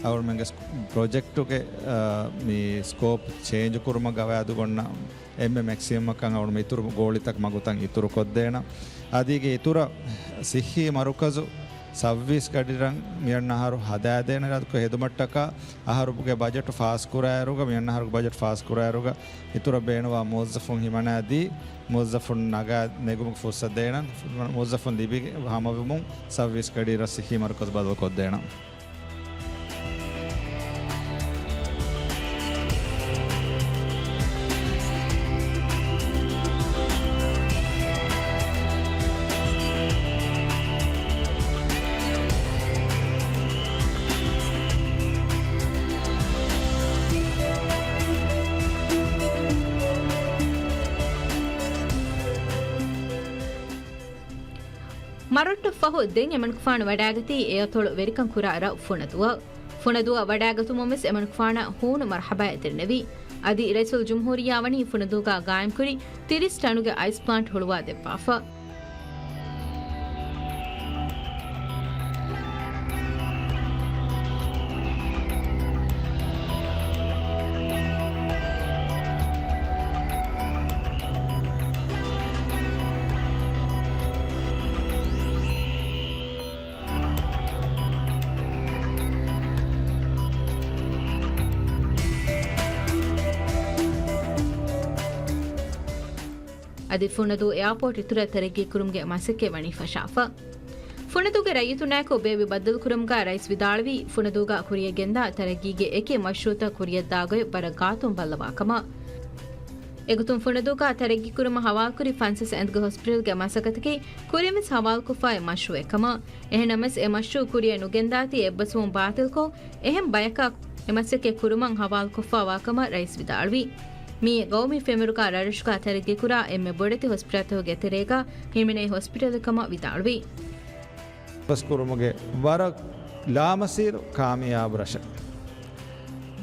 އަޅުމެންގެ ސް-، ޕްރޮޖެކްޓުގެ، އަ، މި ސްކޯޕް ޗޭންޖު ކުރުމަށް ގަވާއިދުގަންނަ އެންމެ މެކްސިމަމަކަށް އަޅުމެން އިތުރު ގޯޅިތައް މަގުތައް އިތުރު ކޮށްދޭނަ. އަދި އޭގެ އިތުރަށް ސިއްހީ މަރުކަޒު ސައުވީސް ގަޑިއިރަށް މިއަންނަ އަހަރު ހަދާދޭނެ އިރާދަކޮށް ހެދުމަށްޓަކާ އަހަރުގެ ބަޖެޓު ފާސްކުރާއިރުގަ، މިއަންނަ އަހަރުގެ ބަޖެޓު ފާސްކުރާއިރުގަ އިތުރަށް ބޭނުންވާ މުވައްޒަފުން ހިމަނާދީ، މުވައްޒަފުން ނަގާ ނެގުމުގެ ފުރުސަތު ދޭނަން، މުވައްޒަފުން ލިބި ހަމަވުމުން ސައުވީސް ގަޑިއިރަށް ސިއްހީ މަރުކަޒު ބަދަލުކޮށްދޭނަން. މަރަށްޓަށް ފަހު ދެން އެމަނިކުފާނު ވަޑާގަތީ އެއަތޮޅު ވެރިކަން ކުރާ ރަށް ފުނަދޫއަށް. ފުނަދޫއަށް ވަޑާގަތުމުން ވެސް އެމަނިކުފާނަށް ހޫނު މަރުޙަބާއެއް ދެންނެވި. އަދި ރައީސުލްޖުމްހޫރިއްޔާ ވަނީ ފުނަދޫގަ ގާއިމްކުރި ތިރީސް ޓަނުގެ އައިސް ޕްލާންޓް ހުޅުވާ ދެއްވާފަ. އަދި ފުނަދޫ އެއާޕޯޓް އިތުރަށް ތަރައްގީކުރުމުގެ މަސައްކަތް ވަނީ ފަށާފަ. ފުނަދޫގެ ރައްޔިތުންނާއެކު ބޭއްވި ބައްދަލުކުރުމުގަ ރައީސް ވިދާޅުވީ، ފުނަދޫގަ ކުރިޔަށް ގެންދާ ތަރައްގީގެ އެކި މަޝްރޫޢުތައް ކުރިޔަށްދާ ގޮތް ވަރަށް ގާތުން ބައްލަވާ ކަމަށް. އެގޮތުން ފުނަދޫގަ ތަރައްގީކުރުމަށް ހަވާލުކުރި ފަންސަސް އެނދުގެ ހޮސްޕިޓަލްގެ މަސައްކަތަކީ ކުރިންވެސް ހަވާލުކޮށްފައި މަޝްރޫޢެއް ކަމަށް. އެހެންނަމަވެސް، އެ މަޝްރޫޢު ކުރިޔަށް ނުގެންދާތީ އެއްބަސްވުމުން ބާތިލްކޮށް، އެހެން ބަޔަކަށް އެ މަސައްކަތް ކުރުމަށް ހަވާލުކޮށްފައިވާ ކަމަށް ރައީސް ވިދާޅުވި. މިއީ ގައުމީ ފެންވަރުގަ ރަށްރަށުގަ ތަރައްގީކުރާ އެންމެ ބޮޑެތި ހޮސްޕިޓަލްތަކުގެ ތެރޭގަ ހިމެނޭ ހޮސްޕިޓަލެއް ކަމަށް ވިދާޅުވި. ފަސްކުރުމުގެ ވަރަށް ލާމަސީރު ކާމިޔާބު ރަށެއް.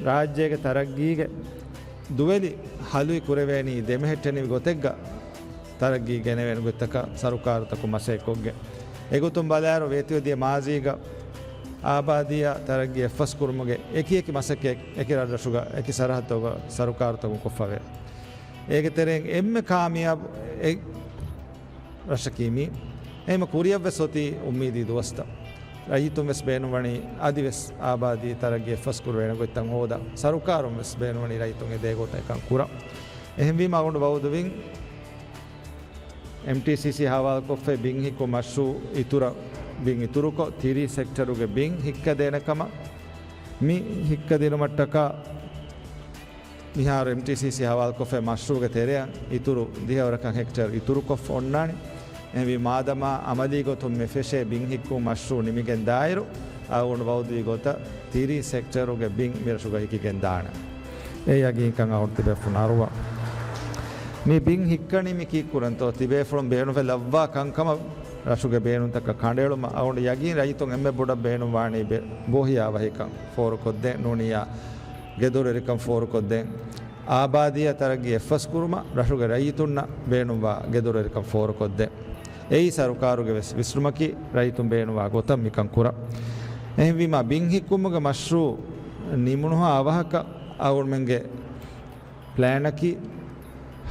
ރާއްޖޭގެ ތަރައްގީގެ ދުވެލި ހަލުއި ކުރެވޭނީ ދެމެހެއްޓެނިވި ގޮތެއްގަ ތަރައްގީ ގެނެވޭނެ ގޮތްތަކަށް ސަރުކާރުތަކުން މަސައްކަތްކޮށްގެން. އެގޮތުން ބަލާއިރު ވޭތުވެދިޔަ މާޒީގަ އާބާދީއާ ތަރައްގީ އެއްފަސްކުރުމުގެ އެކިއެކި މަސައްކަތް އެކި ރަށްރަށުގަ އެކި ސަރަހައްދުގަ ސަރުކާރުތަކުން ކޮށްފަވޭ. އޭގެ ތެރެއިން އެންމެ ކާމިޔާބު އެއް ރަށަކީ މީ. އެހެންމަ ކުރިޔަށްވެސް އޮތީ އުއްމީދީ ދުވަސްތައް. ރައްޔިތުން ވެސް ބޭނުންވަނީ އަދިވެސް އާބާދީ ތަރައްގީ އެއްފަސް ކުރެވޭނެ ގޮތްތައް ހޯދަން. ސަރުކާރުން ވެސް ބޭނުންވަނީ ރައްޔިތުން އެ ދޭ ގޮތަށް އެކަން ކުރަން. އެހެންވީމަ އަޅުގަނޑު ވައުދުވިން އެމްޓީސީސީ ހަވާލުކޮށްފައި ބިން ހިއްކު މަޝްރޫޢު އިތުރަށް ބިން އިތުރުކޮށް، ތިރީސް ހެކްޓަރުގެ ބިން ހިއްކަދޭނެ ކަމަށް. މި ހިއްކަދިނުމަށްޓަކާ މިހާރު އެމްޓީސީސީ ހަވާލުކޮށްފައި މަޝްރޫޢުގެ ތެރެއަށް އިތުރު ދިހަވަރަކަށް ހެކްޓަރު އިތުރުކޮށްފަ އޮންނާނެ. އެހެންވީ، މާދަމާ އަމަލީ ގޮތުން މި ފެށޭ ބިން ހިއްކުން މަޝްރޫޢު ނިމިގެން ދާއިރު، އަޅުގަނޑު ވައުދުވި ގޮތަށް ތިރީސް ހެކްޓަރުގެ ބިން މިރަށުގަ ހިކިގެން ދާނެ. އެ ޔަގީންކަން އަޅުގަނޑު ތިބޭފުޅުން އަރުވާ. މި ބިން ހިއްކަނީ މި ކީއްކުރަންތޯ؟ ތިބޭފުޅުން ބޭނުންވެ ލައްވާ ކަންކަމަށް ރަށުގެ ބޭނުންތަކަށް ކަނޑައެޅުމަށް. އަޅުގަނޑު ޔަގީން ރައްޔިތުން އެންމެ ބޮޑަށް ބޭނުންވާނީ ބެ-، ބޯހިޔާވަހިކަން ފޯރުކޮށްދޭން ނޫނިއްޔާ ގެދޮރުވެރިކަން ފޯރުކޮށްދޭން. އާބާދީއާ ތަރައްގީ އެއްފަސްކުރުމަށް ރަށުގެ ރައްޔިތުންނަށް ބޭނުންވާ ގެދޮރުވެރިކަން ފޯރުކޮށްދޭން. އެއީ ސަރުކާރުގެ ވެސް ވިސްނުމަކީ، ރައްޔިތުން ބޭނުންވާ ގޮތަށް މިކަން ކުރަން. އެހެންވީމާ، ބިން ހިއްކުމުގެ މަޝްރޫޢު ނިމުނުހާ އަވަހަކަށް އަޅުގަނޑުމެންގެ ޕްލޭނަކީ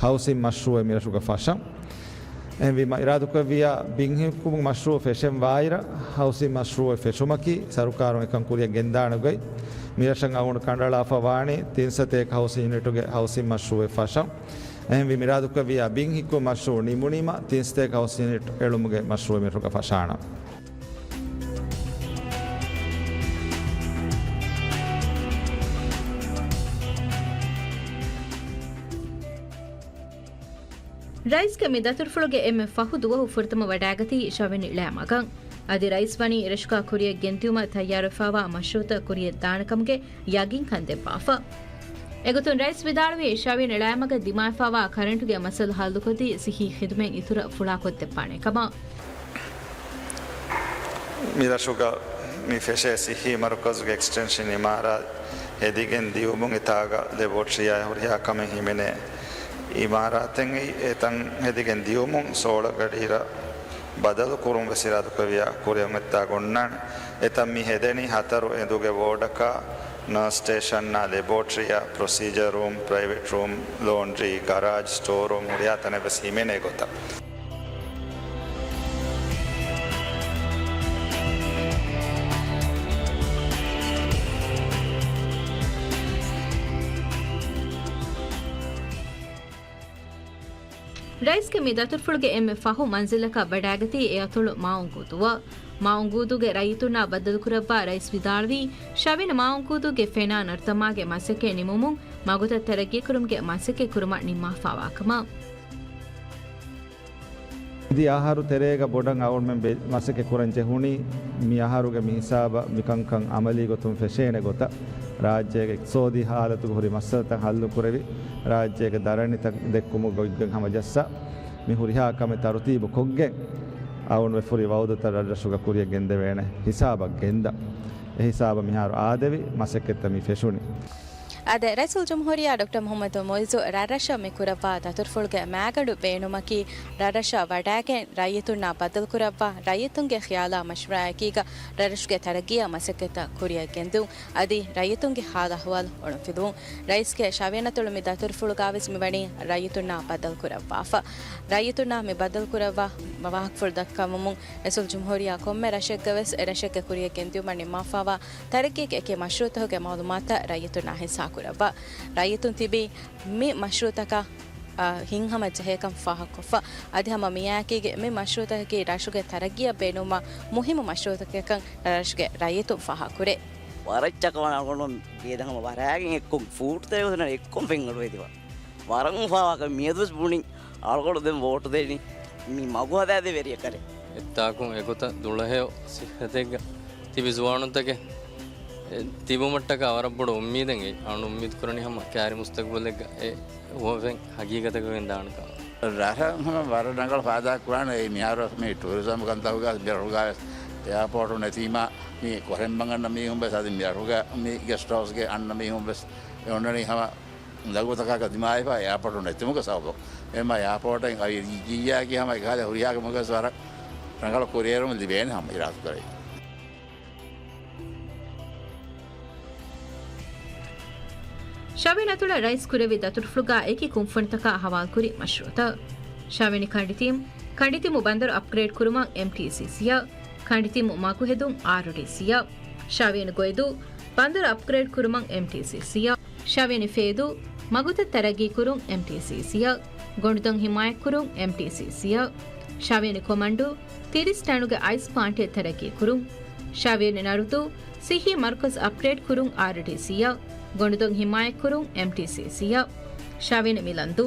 ހައުސިން މަޝްރޫޢެއް މިރަށުގަ ފަށަން. އެހެންވީމަ، އިރާދަކުރެއްވިއްޔާ ބިން ހިއްކުމުގެ މަޝްރޫޢު ފެށެން ވާއިރަށް ހައުސިން މަޝްރޫޢެއް ފެށުމަކީ ސަރުކާރުން އެކަން ކުރިޔަށް ގެންދާނެ ގޮތް. މިރަށަށް އަޅުގަނޑު ކަނޑައަޅާފަ ވާނީ ތިން ސަތޭކަ ހައުސިން ޔުނިޓުގެ ހައުސިން މަޝްރޫޢެއް ފަށަން. އެހެންވީ، މިރާދަކުރެއްވިއްޔާ ބިން ހިއްކުމުގެ މަޝްރޫޢު ނިމުނީމަ ތިން ސަތޭކަ ހައުސިން ޔުނިޓް އެޅުމުގެ މަޝްރޫޢެއް މިރަށުގަ ފަށާނަން. ރައީސްގެ މި ދަތުރުފުޅުގެ އެންމެ ފަހު ދުވަހު ފުރަތަމަ ވަޑާގަތީ ޝަވިން އިޅާމަގަށް. އަދި ރައީސް ވަނީ އެރަށުގަ ކުރިޔަށް ގެންދިއުމަށް ތައްޔާރުވެފައިވާ މަޝްރޫޢުތައް ކުރިޔަށް ދާނެ ކަމުގެ ޔަގީންކަން ދެއްވާފަ. އެގޮތުން ރައީސް ވިދާޅުވީ، ޝަވިން އިޅާމަގަށް ދިމާވެފައިވާ ކަރަންޓުގެ މައްސަލަ ހައްލުކޮށްދީ، ސިއްހީ ޚިދުމަތް އިތުރަށް ފުޅާކޮށްދެއްވާނެ ކަމަށް. މިރަށުގަ މި ފެށޭ ސިއްހީ މަރުކަޒުގެ އެކްސްޓެންޝަން އިމާރާތް ހެދިގެން ދިއުމުން އެތާގަ ލެބޯޓްރީއާ ހުރިހާ ކަމެއް ހިމެނޭ އިމާރާތެއް އެތަން ހެދިގެން ދިއުމުން ސޯޅަ ގަޑިއިރަށް ބަދަލު ކުރުން ވެސް އިރާދަކުރެއްވިޔާ ކުރިއަށް އޮތްތާ ގޮންނާނެ. އެތަން މި ހެދެނީ ހަތަރު އެނދުގެ ވޯޑަކާ، ނާސް ސްޓޭޝަންއާ، ލެބޯޓްރީއާ، ޕްރޮސީޖަރ ރޫމް، ޕްރައިވެޓް ރޫމް، ލޯންޑްރީ، ގަރާޖް، ސްޓޯރޫމް ހުރިހާ ތަނެއް ވެސް ހިމެނޭ ގޮތަށް. ރައީސްގެ މި ދަތުރުފުޅުގެ އެންމެ ފަހު މަންޒިލަކަށް ވަޑައިގަތީ އެއަތޮޅު މާއުނގޫދޫއަށް. މާއުނގޫދޫގެ ރައްޔިތުންނާ ބައްދަލުކުރައްވާ ރައީސް ވިދާޅުވީ، ޝަވިން މާއުނގޫދޫގެ ފެނާ ނަރުދަމާގެ މަސައްކަތް ނިމުމުން މަގުތައް ތަރައްގީކުރުމުގެ މަސައްކަތް ކުރުމަށް ނިންމާފާވާކަމަށް. އިދި އަހަރު ތެރޭގަ ބޮޑަށް އަޅުގަނޑުމެން ބެ-، މަސައްކަތް ކުރަން ޖެހުނީ، މި އަހަރުގެ މި ހިސާބަށް މިކަންކަން އަމަލީ ގޮތުން ފެށޭނެ ގޮތަށް، ރާއްޖޭގެ އިޤްތިޞާދީ ހާލަތުގަ ހުރި މައްސަލަތައް ހައްލު ކުރެވި، ރާއްޖޭގެ ދަރަނިތައް ދެއްކުމުގަ ގޮތްގޮތް ހަމަޖައްސާ، މި ހުރިހާ ކަމެއް ތަރުތީބު ކޮށްގެން، އަޅުގަނޑު ވެފުރި ވައުދުތައް ރަށްރަށުގަ ކުރިއަށް ގެންދެވޭނެ ހިސާބަށް ގެންދަން. އެ ހިސާބަށް މިހާރު އާދެވި މަސައްކަތްތައް މި ފެށުނީ. އާދެ، ރައީސުލްޖުމްހޫރިއްޔާ ޑޮކްޓަރ މުޙައްމަދު މުޢިއްޒު ރަށްރަށަށް މި ކުރައްވާ ދަތުރުފުޅުގެ މައިގަނޑު ބޭނުމަކީ، ރަށްރަށަށް ވަޑައިގެން ރައްޔިތުންނާ ބައްދަލުކުރައްވާ، ރައްޔިތުންގެ ޚިޔާލާ މަޝްވަރާއެކީގަ ރަށްރަށުގެ ތަރައްގީއާ މަސައްކަތްތައް ކުރިއަށް ގެންދިއުން. އަދި ރައްޔިތުންގެ ހާލު އަޙްވާލު އޮޅުންފިލުވުން. ރައީސްގެ ޝަވިޔަނި އަތޮޅު މި ދަތުރުފުޅުގަވެސް މިވަނީ ރައްޔިތުންނާ ބައްދަލުކުރައްވާފަ. ރައްޔިތުންނާ މި ބައްދަލުކުރައްވާ ވާހަކަފުޅު ދައްކަވަމުން، ރައީސުލްޖުމްހޫރިއްޔާ ކޮންމެ ރަށެއްގަވެސް އެ ރަށެއްގެ ކުރިއަށް ގެންދިއުމަށް ނިންމާފައިވާ ތަރައްގީގެ އެކި މަޝްރޫޢުތަކުގެ މަޢުލޫމާތުތައް ރައްޔިތުންނާ ހިއްސާކުރައްވާ. ރައްޔިތުން ތިބީ މި މަޝްރޫޢުތަކަށް، އާ، ހިތްހަމަޖެހޭކަން ފާހަގަކޮށްފަ. އަދި ހަމަ މިއާއެކީގަ މި މަޝްރޫޢުތަކަކީ ރަށުގެ ތަރައްގީއަށް ބޭނުންވާ މުހިއްމު މަޝްރޫޢުތަކެއްކަން ރަށުގެ ރައްޔިތުން ފާހަގަކުރޭ. ވަރަށް ޗަކަވާނެ އަޅުގަނޑު ބޭދަ ހަމަ ވަރާގެން އެއްކޮށް ފޫޓް ތެރޭ ގޮސް އެއްކޮށް ފެން އަޑުއެދިވާ. ވަރަށް އުފާވާކަން މިއަދުވެސް ބުނި އަޅުގަނޑު ދެން ވޯޓު ދޭނީ މި މަގު ހަދާދޭ ވެރިއަކަށޭ. އެއްތާކުން އެގޮތަށް ދުޅަހެޔޮ ސިއްހަތެއްގަ ތިބި ޒުވާނުންތަކެއް އެ، ތިބުމަށްޓަކާ ވަރަށް ބޮޑު އުއްމީދެއް އެއީ. އަޅުގަނޑު އުއްމީދު ކުރަނީ ހަމަ ކާރި މުސްތަގުބަލެއްގަ އެ ހުވަފެން ހަގީގަތަކަށް ގެންދާނެ ކަމަށް. ރަށަށް ހަމަ ވަރަށް ރަނގަޅަށް ފައިދާ ކުރާނެ އެއީ. މިހާރު މި ޓޫރިޒަމް ކަންތަކުގަ މިރަށުގަވެސް އެއާޕޯޓު ނެތީމާ މި ކޮށެންބަނގަންނަ މީހުން ވެސް އަދި މި ރަށުގަ މި ގެސްޓް ހައުސްގެ އަންނަ މީހުން ވެސް އެ އޮންނަނީ ހަމަ ލަގުތަކާ ދިމާވެފަ އެއާޕޯޓު ނެތުމުގެ ސަބަބުން. އެހެންމާ އެއާޕޯޓެއް އައި ޖީއާއަކީ ހަމަ އެކަހަލަ ހުރިހާ ކަމަކަށް ވެސް ވަރަށް ރަނގަޅު ކުރިއެރުމެއް ލިބޭނެ ހަމަ އިރާދަކުރެވި. ޝަވިޔަނި އަތޮޅަށް ރައީސް ކުރެއްވި ދަތުރުފުޅުގަ އެކި ކުންފުނިތަކާ ހަވާލުކުރި މަޝްރޫޢުތައް. ޝަވިޔަނި ކަނޑިތިއިމް، ކަނޑިތިއިމު ބަނދަރު އަޕްގްރޭޑް ކުރުމަށް އެމްޓީސީސީއަށް، ކަނޑިތިއިމު މަގުހެދުން އާރްޑީސީއަށް، ޝަވިޔަނި ގޮއިދޫ، ބަނދަރު އަޕްގްރޭޑް ކުރުމަށް އެމްޓީސީސީއަށް، ޝަވިޔަނި ފޭދޫ، މަގުތައް ތަރައްގީ ކުރުން އެމްޓީސީސީއަށް، ގޮނޑުދޮށް ހިމާޔަތްކުރުން އެމްޓީސީސީއަށް، ޝަވިޔަނި ކޮމަންޑޫ، ތިރީސް ޓަނުގެ އައިސް ޕާންޓެއް ތަރައްގީ ކުރުން، ޝަވިޔަނި ނަރުދޫ، ސިއްހީ މަރުކަޒް އަޕްގްރޭޑް ކުރުން އާރްޑީސީއަށް، ގޮނޑުދޮށް ހިމާޔަތްކުރުން އެމްޓީސީސީއަށް، ޝަވިޔަނި މިލަންދޫ،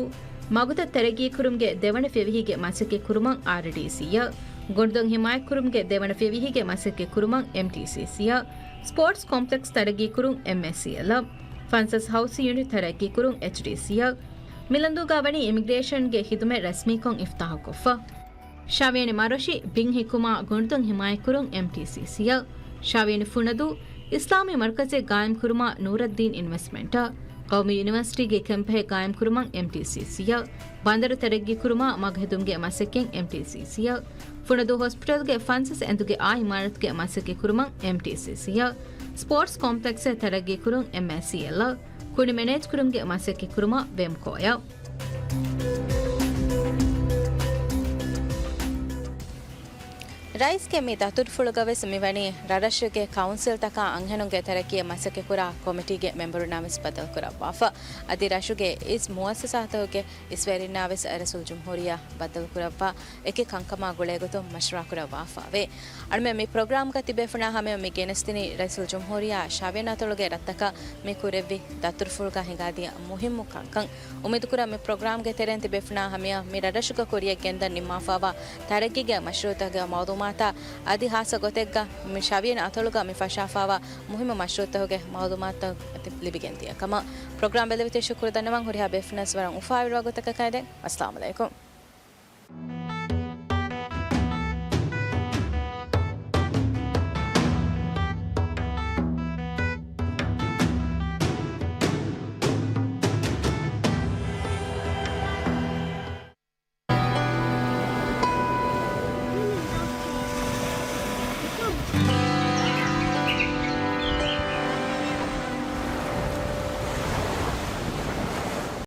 މަގުތައް ތަރައްގީކުރުމުގެ ދެވަނަ ފިވިހީގެ މަސައްކަތް ކުރުމަށް އާރްޑީސީއަށް، ގޮނޑުދޮށް ހިމާޔަތްކުރުމުގެ ދެވަނަ ފިވިހީގެ މަސައްކަތް ކުރުމަށް އެމްޓީސީސީއަށް، ސްޕޯޓްސް ކޮމްޕްލެކްސް ތަރައްގީކުރުން އެމްއެސްސީއެލްއަށް، ފަންސަސް ހައުސް ޔުނިޓް ތަރައްގީކުރުން އެޗްޑީސީއަށް، މިލަންދޫގަ ވަނީ އިމިގްރޭޝަންގެ ޚިދުމަތް ރަސްމީކޮށް އިފްތާޙުކޮށްފަ. ޝަވިޔަނި މަރޮށި ބިން ހިއްކުމާ ގޮނޑުދޮށް ހިމާޔަތްކުރުން އެމްޓީސީސީއަށް، ޝަވިޔަނި ފުނަދޫ އިސްލާމީ މަރުކަޒެއް ގާއިމްކުރުމާ ނޫރައްދީން އިންވެސްޓްމަންޓަށް، ޤައުމީ ޔުނިވަރސިޓީގެ ކެމްޕެއް ގާއިމްކުރުމަށް އެމްޓީސީސީއަށް، ބަނދަރު ތަރައްގީކުރުމާ މަގުހެދުމުގެ މަސައްކަތް އެމްޓީސީސީއަށް، ފުނަދޫ ހޮސްޕިޓަލްގެ ފަންސަސް އެނދުގެ އާ އިމާރަތުގެ މަސައްކަތް ކުރުމަށް އެމްޓީސީސީއަށް، ސްޕޯޓްސް ކޮމްޕްލެކްސް ތަރައްގީކުރުން އެމްއޭސީއެލްއަށް، ކުނި މެނޭޖްކުރުމުގެ މަސައްކަތް ކުރުމަށް ވެމްކޯއަށް. ރައީސްގެ މި ދަތުރުފުޅުގަވެސް މިވަނީ ރަށްރަށުގެ ކައުންސިލްތަކާ އަންހެނުންގެ ތަރައްގީއަށް މަސައްކަތްކުރާ ކޮމިޓީގެ މެމްބަރުންނާވެސް ބައްދަލުކުރައްވާފަ. އަދި ރަށުގެ އިސް މުއައްސަސާތަކުގެ އިސްވެރިންނާވެސް ރައީސުލްޖުމްހޫރިއްޔާ ބައްދަލުކުރައްވާ އެކި ކަންކަމާ ގުޅޭގޮތުން މަޝްވަރާކުރައްވާފައެވެ. އަޅުމެން މި ޕްރޮގްރާމްގަ ތިބޭފުޅުންނާ ހަމަޔަށް މި ގެނެސްދިނީ ރައީސުލްޖުމްހޫރިއްޔާ ޝަވިޔަނި އަތޮޅުގެ ރަށްތަކަށް މި ކުރެއްވި ދަތުރުފުޅުގަ ހިނގާދިޔަ މުހިއްމު ކަންކަން. އުއްމީދުކުރަން މި ޕްރޮގްރާމްގެ ތެރެއިން ތިބޭފުޅުންނާ ހަމަޔަށް މި ރަށްރަށުގަ ކުރިއަށް ގެންދަން ނިންމާފައިވާ ތަރައްގީގެ މަޝްރޫޢުތަކުގެ މަޢުލޫމާތާ އަދި ހާއްސަ ގޮތެއްގަ މި ޝަވިޔަނި އަތޮޅުގަ މި ފަށާފައިވާ މުހިއްމު މަޝްރޫޢުތަކުގެ މަޢުލޫމާތުތައް ލިބިގެންދިޔަ ކަމަށް. ޕްރޮގްރާމް ބެލެވިތީ ޝުކުރު ދަންނަވަން. ހުރިހާ ބޭފުޅުންނަށް ވަރަށް އުފާވެރިވާ ގޮތަކަށް ކައިދެން. އައްސަލާމު ޢަލައިކުމް.